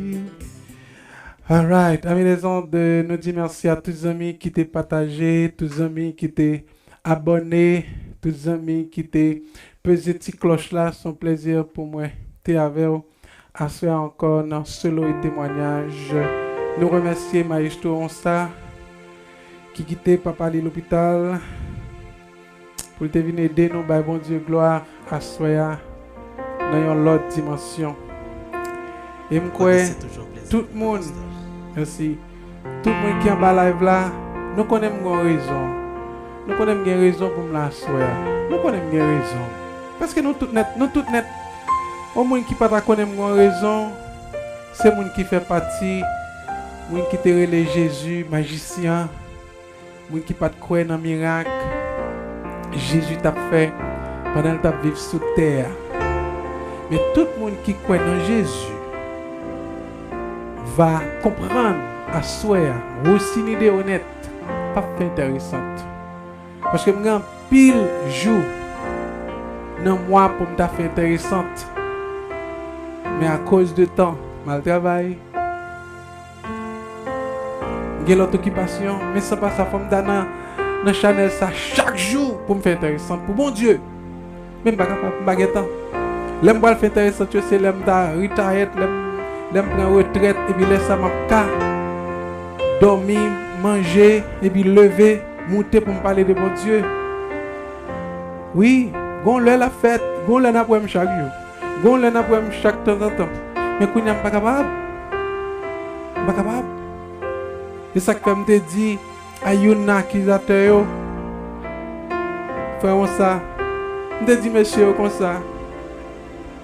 Alright, ami lezonde, nou di mèsi a tout zanmi ki te pataje, tout zanmi ki te abòne, tout zanmi ki te peze ti klòch la. Se yon plezi pou mwen te avè w aswè a ankò nan Solo e Temwanyaj. Nou remèsye Mayestwo Onsa ki kite papa li lopital pou l te vin ede nou bay Bondye glwa aswè a nan yon lòt dimansyon. E m kwè tout moun, mèsi, tout moun ki anba live la, nou konnen m gen rezon. Nou konnen m gen rezon pou m la aswè a. Nou konnen m gen rezon. Paske nou tout nèt, nou tout nèt. Yon moun ki pa ta konnen m gen rezon, se moun ki fè pati, moun ki te rele Jezi, majisyen an, moun ki pa t kwè nan mirak Jezi t ap fè pandan l t ap viv sou tè a. Men tout moun ki kwè nan Jezi va konprann aswè a, Rosiny Deonette p ap fè enteresant. Paske m gen anpil jou nan mwa pou m ta fè enteresant. Men akoz de tan, m al travay, m gen lòt okipasyon, men san pa sa, fò m ta nan, nan chanèl sa chak jou pou m fè enteresant pou Bondye. Men m pa kapab, m pa gen tan. Lè m pral fè enteresant yo, se lè m ta retayèt, lè m, lè m pran retrèt, epi lè sa m ap ka dòmi, manje, epi leve, moute pou m pale de Bondye. Wi, gon lè l ap fèt, gon lè n ap wè m chak jou. Gon lè n ap wè m chak tanzantan. Men kounye a m pa kapab. M pa kapab. Se sa k fè m te di a youn nan akizatè yo, frè Onsa, m te di mesye yo konsa,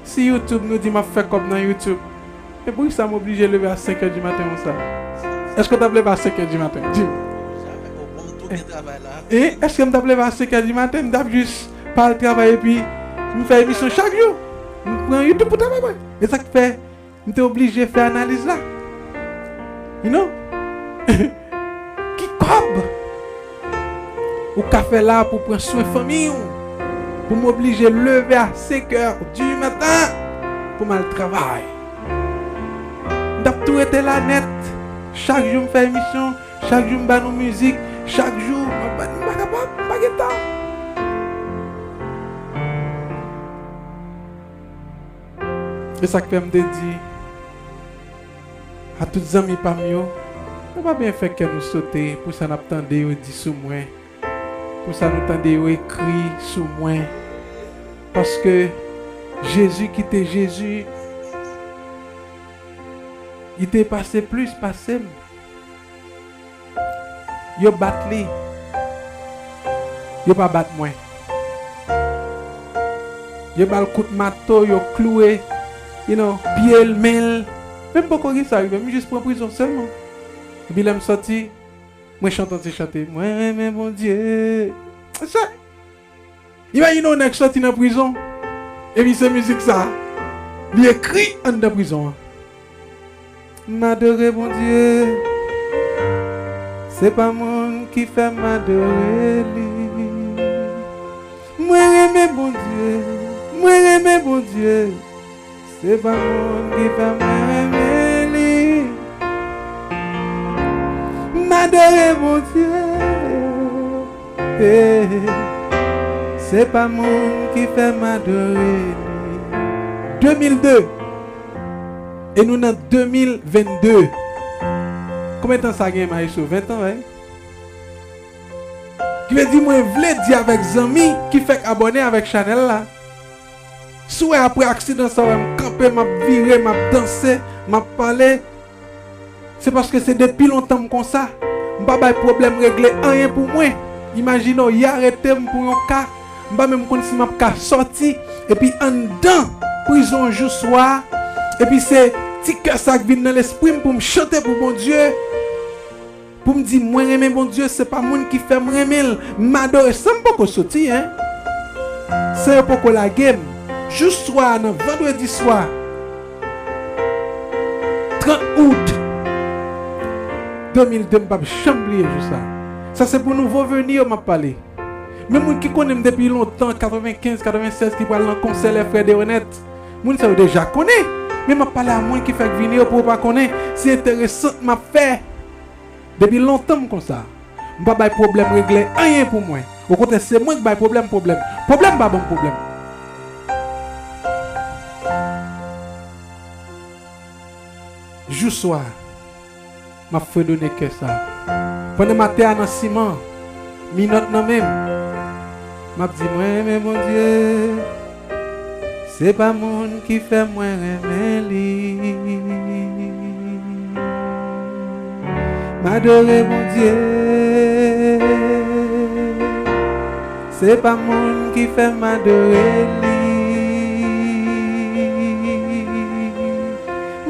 si YouTube nou di m ap fè kòb nan YouTube, men poukisa m oblije leve a senk è di maten konsa? Èske w t ap leve a senk è di maten? Di m. E, èske m t ap leve a senk è di maten? M t ap jis pa al travay epi m fè emisyon chak jou. M pran YouTube pou travay mwen. E sa k fè m te oblije fè analiz la. You know? Ki kòb ou ka fè la pou pran swen fanmi w, pou m oblije leve a senk è di maten pou m al travay? M t ap tou rete la nèt. Chak jou m fè emisyon, chak jou m ba nou mizik, chak jou m ap ba, m pa kapab, m pa gen tan. E sa k fè m te di a tout zanmi pa m yo, nou pa byen fè kè nou sote pou sa n ap tande yo di sou mwen, pou sa nou tande yo ekri sou mwen. Paske Jezi ki te Jezi, li te pase plis pase m. Yo bat li. Yo pa bat mwen. Yo ba l kout mato, yo klouwe, you know, pye l, men l. Men m poko gen sa rive m, m jis pran prizon sèlman. Epi lè m sòti, mwen chante yon ti chante, mwen renmen Bondye. Se, imajine yon nèg sòti nan prizon, epi se mizik sa li ekri anndan prizon an. M adore Bondye, se pa moun ki fè m adore li. Mwen renmen Bondye, mwen renmen Bondye, se pa moun ki fè mwen renmen li. M adore Bondye, eh, se pa moun ki fè m adore li. De mil de. E nou nan de mil vennde. Konbyen tan sa gen, Maestro? Ven tan, wi. Ki vle di, mwen vle di avèk zanmi ki fèk abòne avèk chanèl la. Si w wè apre aksidan sa, w wè m kanpe, m ap vire, m ap danse, m ap pale, se paske se depi lontan m konsa. M pa bay pwoblèm regle anyen pou mwen. Imajine w, y arete m pou yon ka. M pa menm konn si m ap ka sòti. Epi anndan prizon jou swa, epi se ti kè sa k vin nan lespri m pou m chante pou Bondye. Pou m di, mwen renmen Bondye, se pa moun ki fè m renmen l. M adore san m poko soti, en. San yo poko lage m. Jou swa, nan vandredi swa, trant out de mil de, m p ap janm bliye jou sa. Sa se pou nouvo veni yo m ap pale. Men moun ki konnen m depi lontan, katrevenkenz, katrevennsèz, ki pral nan konsè lè frè Deronèt, moun sa yo deja konnen. Men m ap pale a moun ki fèk vini yo pou yo pa konnen. Se enteresan m ap fè. Depi lontan m konsa. M pa bay pwoblèm regle anyen pou mwen. Okontrè, se mwen k bay pwoblèm pwoblèm. Pwoblèm pa ban m pwoblèm. Jou swa, m ap fredone kè sa. Pandan m atè a nan siman, minòt nan men m, m ap di, mwen renmen Bondye. Se pa moun ki fè mwen renmen li. M adore Bondye. Se pa moun ki fè m adore li.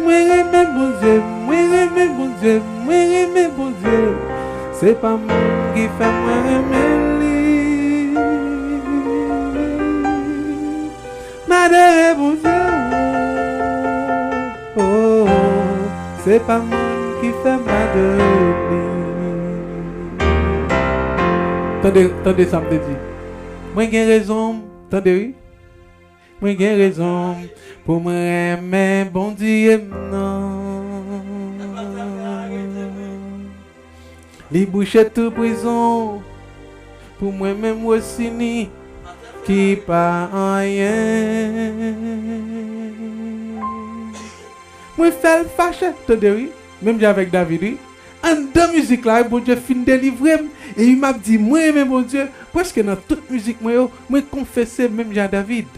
Mwen renmen Bondye, mwen renmen Bondye, mwen renmen Bondye. Se pa moun ki fè mwen renmen li. M adore Bondye. Oh, oh, se pa moun ki fè m adore li. Tande, tande sa m te di. Mwen gen rezon m, tande wi. Mwen gen rezon m pou mwen renmen Bondye m nan. Li bouche tout prizon pou mwen menm Wosini ki pa anyen. Mwen fè l fache, tande wi, menm jan avèk David wi. Anndan mizik la, Bondye fin delivre m, epi m ap di, mwen renmen Bondye, prèske nan tout mizik mwen yo, mwen konfese menm jan a David.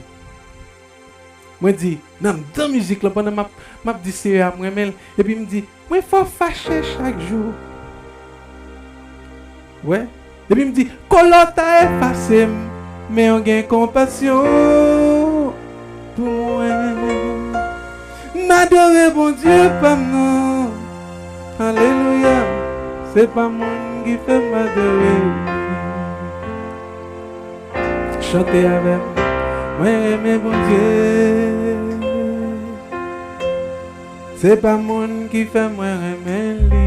Mwen di, nan anndan mizik lan, pandan m ap, m ap di Seyè a, mwen renmen l, epi m di, mwen fè w fache chak jou. Wè. Epi m di, kolè w ta efase m, men w gen konpasyon pou mwen. M adore Bondye pa m nan. Alelouya. Se pa moun ki fè m adore. Chante avè m. Mwen renmen Bondye. Se pa moun ki fè mwen renmen li.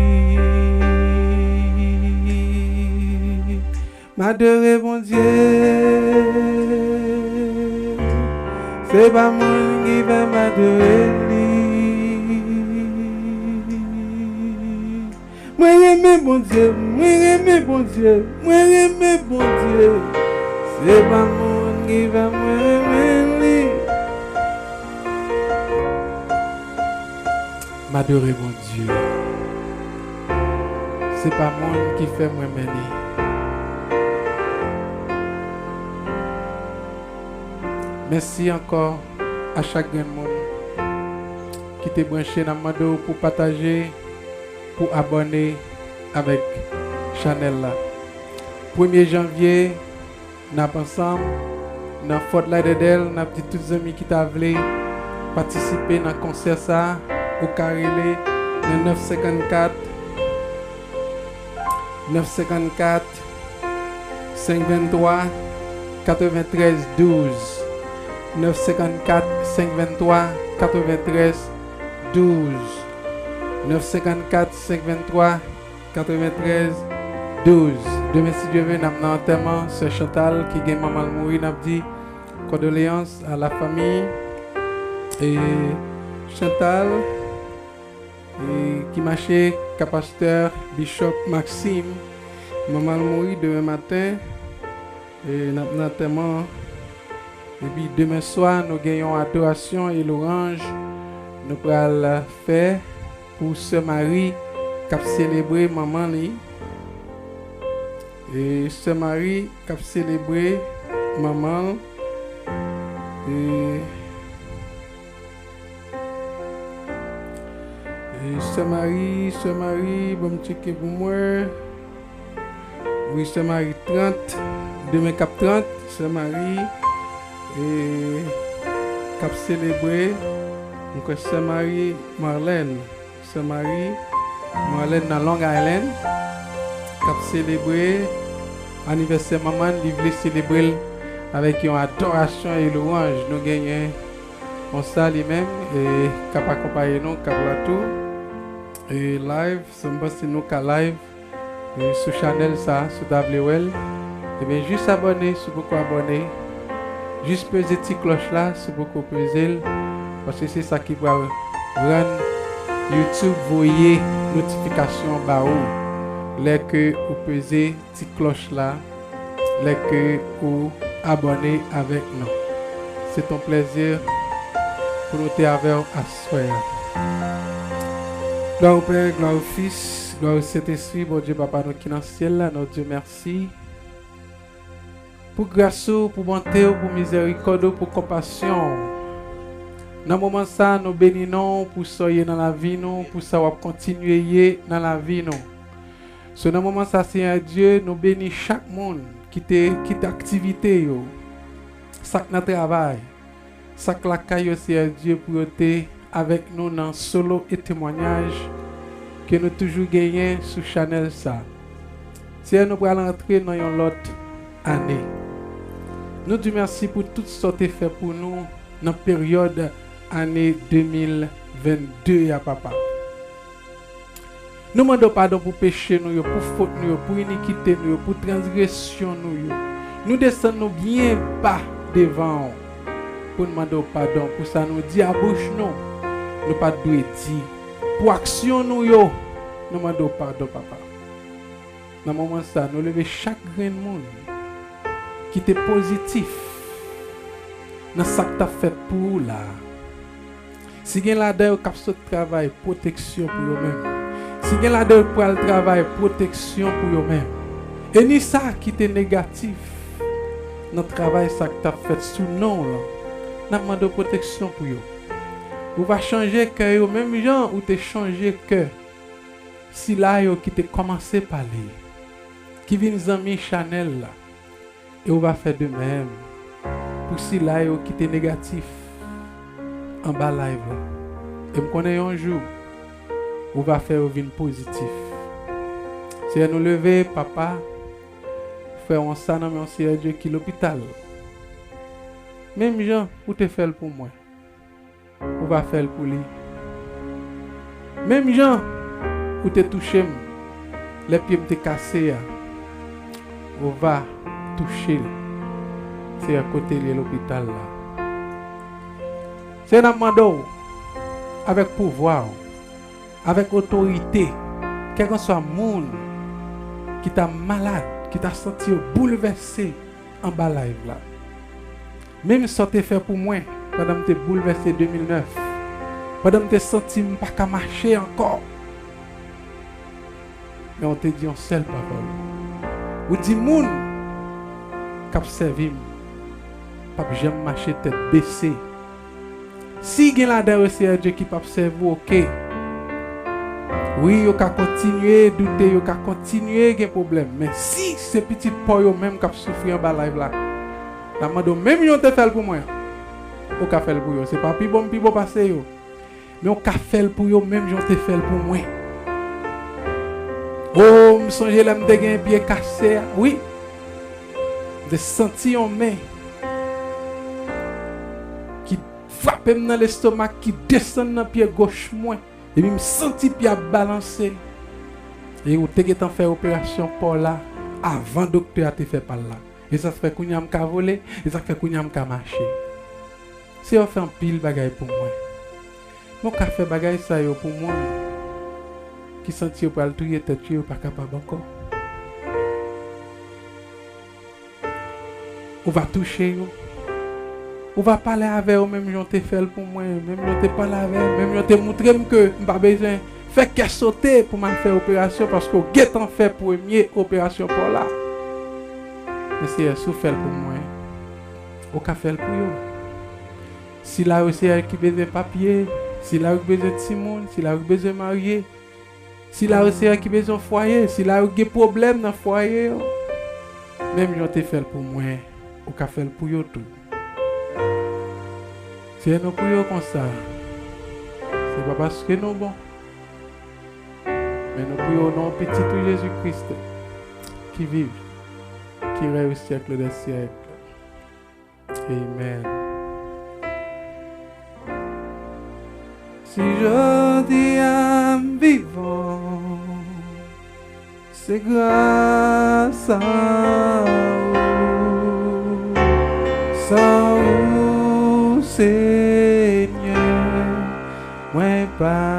M adore Bondye. Se pa moun ki fè m adore li. Mwen renmen Bondye, mwen renmen Bondye, mwen renmen Bondye. Se pa moun ki fè mwen renmen li. M adore Bondye. Se pa moun ki fè m renmen li. Mèsi ankò a chak grenn moun ki te branche. N ap mande w pou pataje, pou abòne avèk chanèl la. Premye janvye, n ap ansanm nan Fort Lauderdale. N ap di tout zanmi ki ta vle patisipe nan konsè sa a, ou ka rele nan nèf senkannkat, nèf senkannkat, senk venntwa, katreventrèz douz. Nèf senkannkat, senk venntwa, katreventrèz douz. Nèf senkannkat, senk venntwa, katreventrèz, douz. Demen, si Dye vle, n ap nan antèman Sè Chantal ki gen manman l mouri. N ap di condoléances à la famille. E Chantal, e ki mache ka pastè Bishop Maxime, manman l mouri demen maten. E n ap nan antèman an. Epi demen swa, nou gen yon adorasyon e lwanj nou pral fè pou Sè Marie k ap selebre manman li. E Sè Marie k ap selebre manman l. E, e Sè Marie, Sè Marie, ban m tcheke pou mwen. Wi, Sè Marie trant, demen k ap trant, Sè Marie, e, k ap selebre, m kwè Sè Marie Marlène, Sè Marie Marlène nan Long Island, k ap selebre anivèsè manman l, li vle selebre l avèk yon adorasyon e lwanj. Nou genyen konsa li menm, e, k ap akonpaye nou, k ap la tou, e, live, sa m panse nou ka live. E sou chanèl sa, si w ta vle wè l, ebyen, jis abòne si w poko abòne. Jis peze ti klòch la si w poko peze l, paske se sa ki pral rann YouTube voye notifikasyon ba ou lè ke ou peze ti klòch la, lè ke ou abòne avèk nou. Se t on plèzi pou nou te avè w aswè a. Glwa o Pè, glwa o Fis, glwa o Sentespri, Bondye Papa nou ki nan syèl la, nou di w mèsi pou gras ou, pou bonte w, pou mizèrikòd ou, pou konpasyon w. Nan moman sa, nou beni non w pou sa w ye nan lavi nou, pou sa w ap kontinye ye nan lavi nou. So, nan moman sa, Senyè Dye, nou beni chak moun ki te kite aktivite yo, sa k nan travay, sa k lakay yo, Senyè Dye, pou yo te avèk nou nan Solo e Temwanyaj ke nou toujou genyen sou chanèl sa. Senyè, nou pral antre nan yon lòt ane. Nou di mèsi pou tout sa w te fè pou nou nan peryòd ane de mil vennde a, Papa. Nou mande w padon pou peche nou yo, pou fot nou yo, pou inikite nou yo, pou transgresyon nou yo. Nou desann nou byen ba devan w pou n mande w padon pou sa nou di a bouch nou, nou pa t dwe di. Pou aksyon nou yo, nou mande w padon, Papa. Nan moman sa, nou leve chak grenn moun ki te pozitif nan sa k t ap fèt pou ou la a. Si gen ladan yo k ap sot travay, pwoteksyon pou yo menm. Si gen ladan yo k pral travay, pwoteksyon pou yo menm. E ni sa ki te negatif nan travay sa k t ap fèt sou non w lan, n ap mande w pwoteksyon pou yo. Ou va chanje kè yo menm jan ou te chanje kè sila yo ki te kòmanse pale, ki vin zanmi chanèl la. E ou va fè de menm pou sila yo ki te negatif anba live la. E m konnen yon jou, ou va fè yo vin pozitif. Senyè, nou leve, Papa, frè w sa nan men w, Senyè Dye, ki lopital. Menm jan ou te fè l pou mwen, ou va fè l pou li. Menm jan ou te touche m lè pye m te kase a, ou va touche l. Senyè, kote l ye lopital la. Senyè, n ap mande w, avèk pouvwa w, avèk otorite, kèlkanswa moun ki ta malad, ki ta santi yo boulvèse, anba live la. Menm sa w te fè pou mwen pandan m te boulvèse de mil nèf, pandan m te santi m pa ka mache ankò. Men w te di yon sèl pawòl. Ou di moun k ap sèvi m p ap janm mache tèt bese. Si gen ladan yo, Seyè Dye, ki p ap sèvi w, oke. Wi, yo ka kontinye doute, yo ka kontinye gen pwoblèm. Men si se pitit pa w yo menm k ap soufri anba live la, n ap mande w, menm jan w te fè l pou mwen, ou ka fè l pou yo. Se pa pi bon m pi bon pase yo, men w ka fè l pou yo menm jan w te fè l pou mwen. O, m sonje lè m te gen pye kase a, wi. M te santi yon men ki frape m nan lestomak, ki desann nan pye goch mwen, Epi m santi pye ap balanse. E ou te gentan fè operasyon pa w la avan doktè a te fè pa l la. E sa k fè kounye a m ka vole, e sa k fè kounye a m ka mache. Seyè, w fè anpil bagay pou mwen. Men w ka fè bagay sa yo pou moun ki santi yo pral touye tèt yo, yo pa kapab ankò. Ou va touche yo. Ou va pale avè yo menm jan w te fè l pou mwen, menm jan w te pale avè m, menm jan w te montre m ke m pa bezwen fè kè sote pou m al fè operasyon, paske w gentan fè premye operasyon pa w la. Men Seyè, si w fè l pou mwen, ou ka fè l pou yo. Sila yo, Seyè, ki bezwen papye, sila yo ki bezwen timoun, sila yo ki bezwen marye, sila yo, Seyè, ki bezwen fwaye, sila yo ki gen pwoblèm nan fwaye yo, menm jan w te fè l pou mwen, ou ka fè l pou yo tou. Seyè, nou priye w konsa. Se pa paske nou bon, men nou priye w o non Pitit ou Jezi Kris, ki viv, ki rèy o syèk dè syèk. Amèn. Si jodi a m vivan, se gras a ou. San ou, Senyè, mwen pa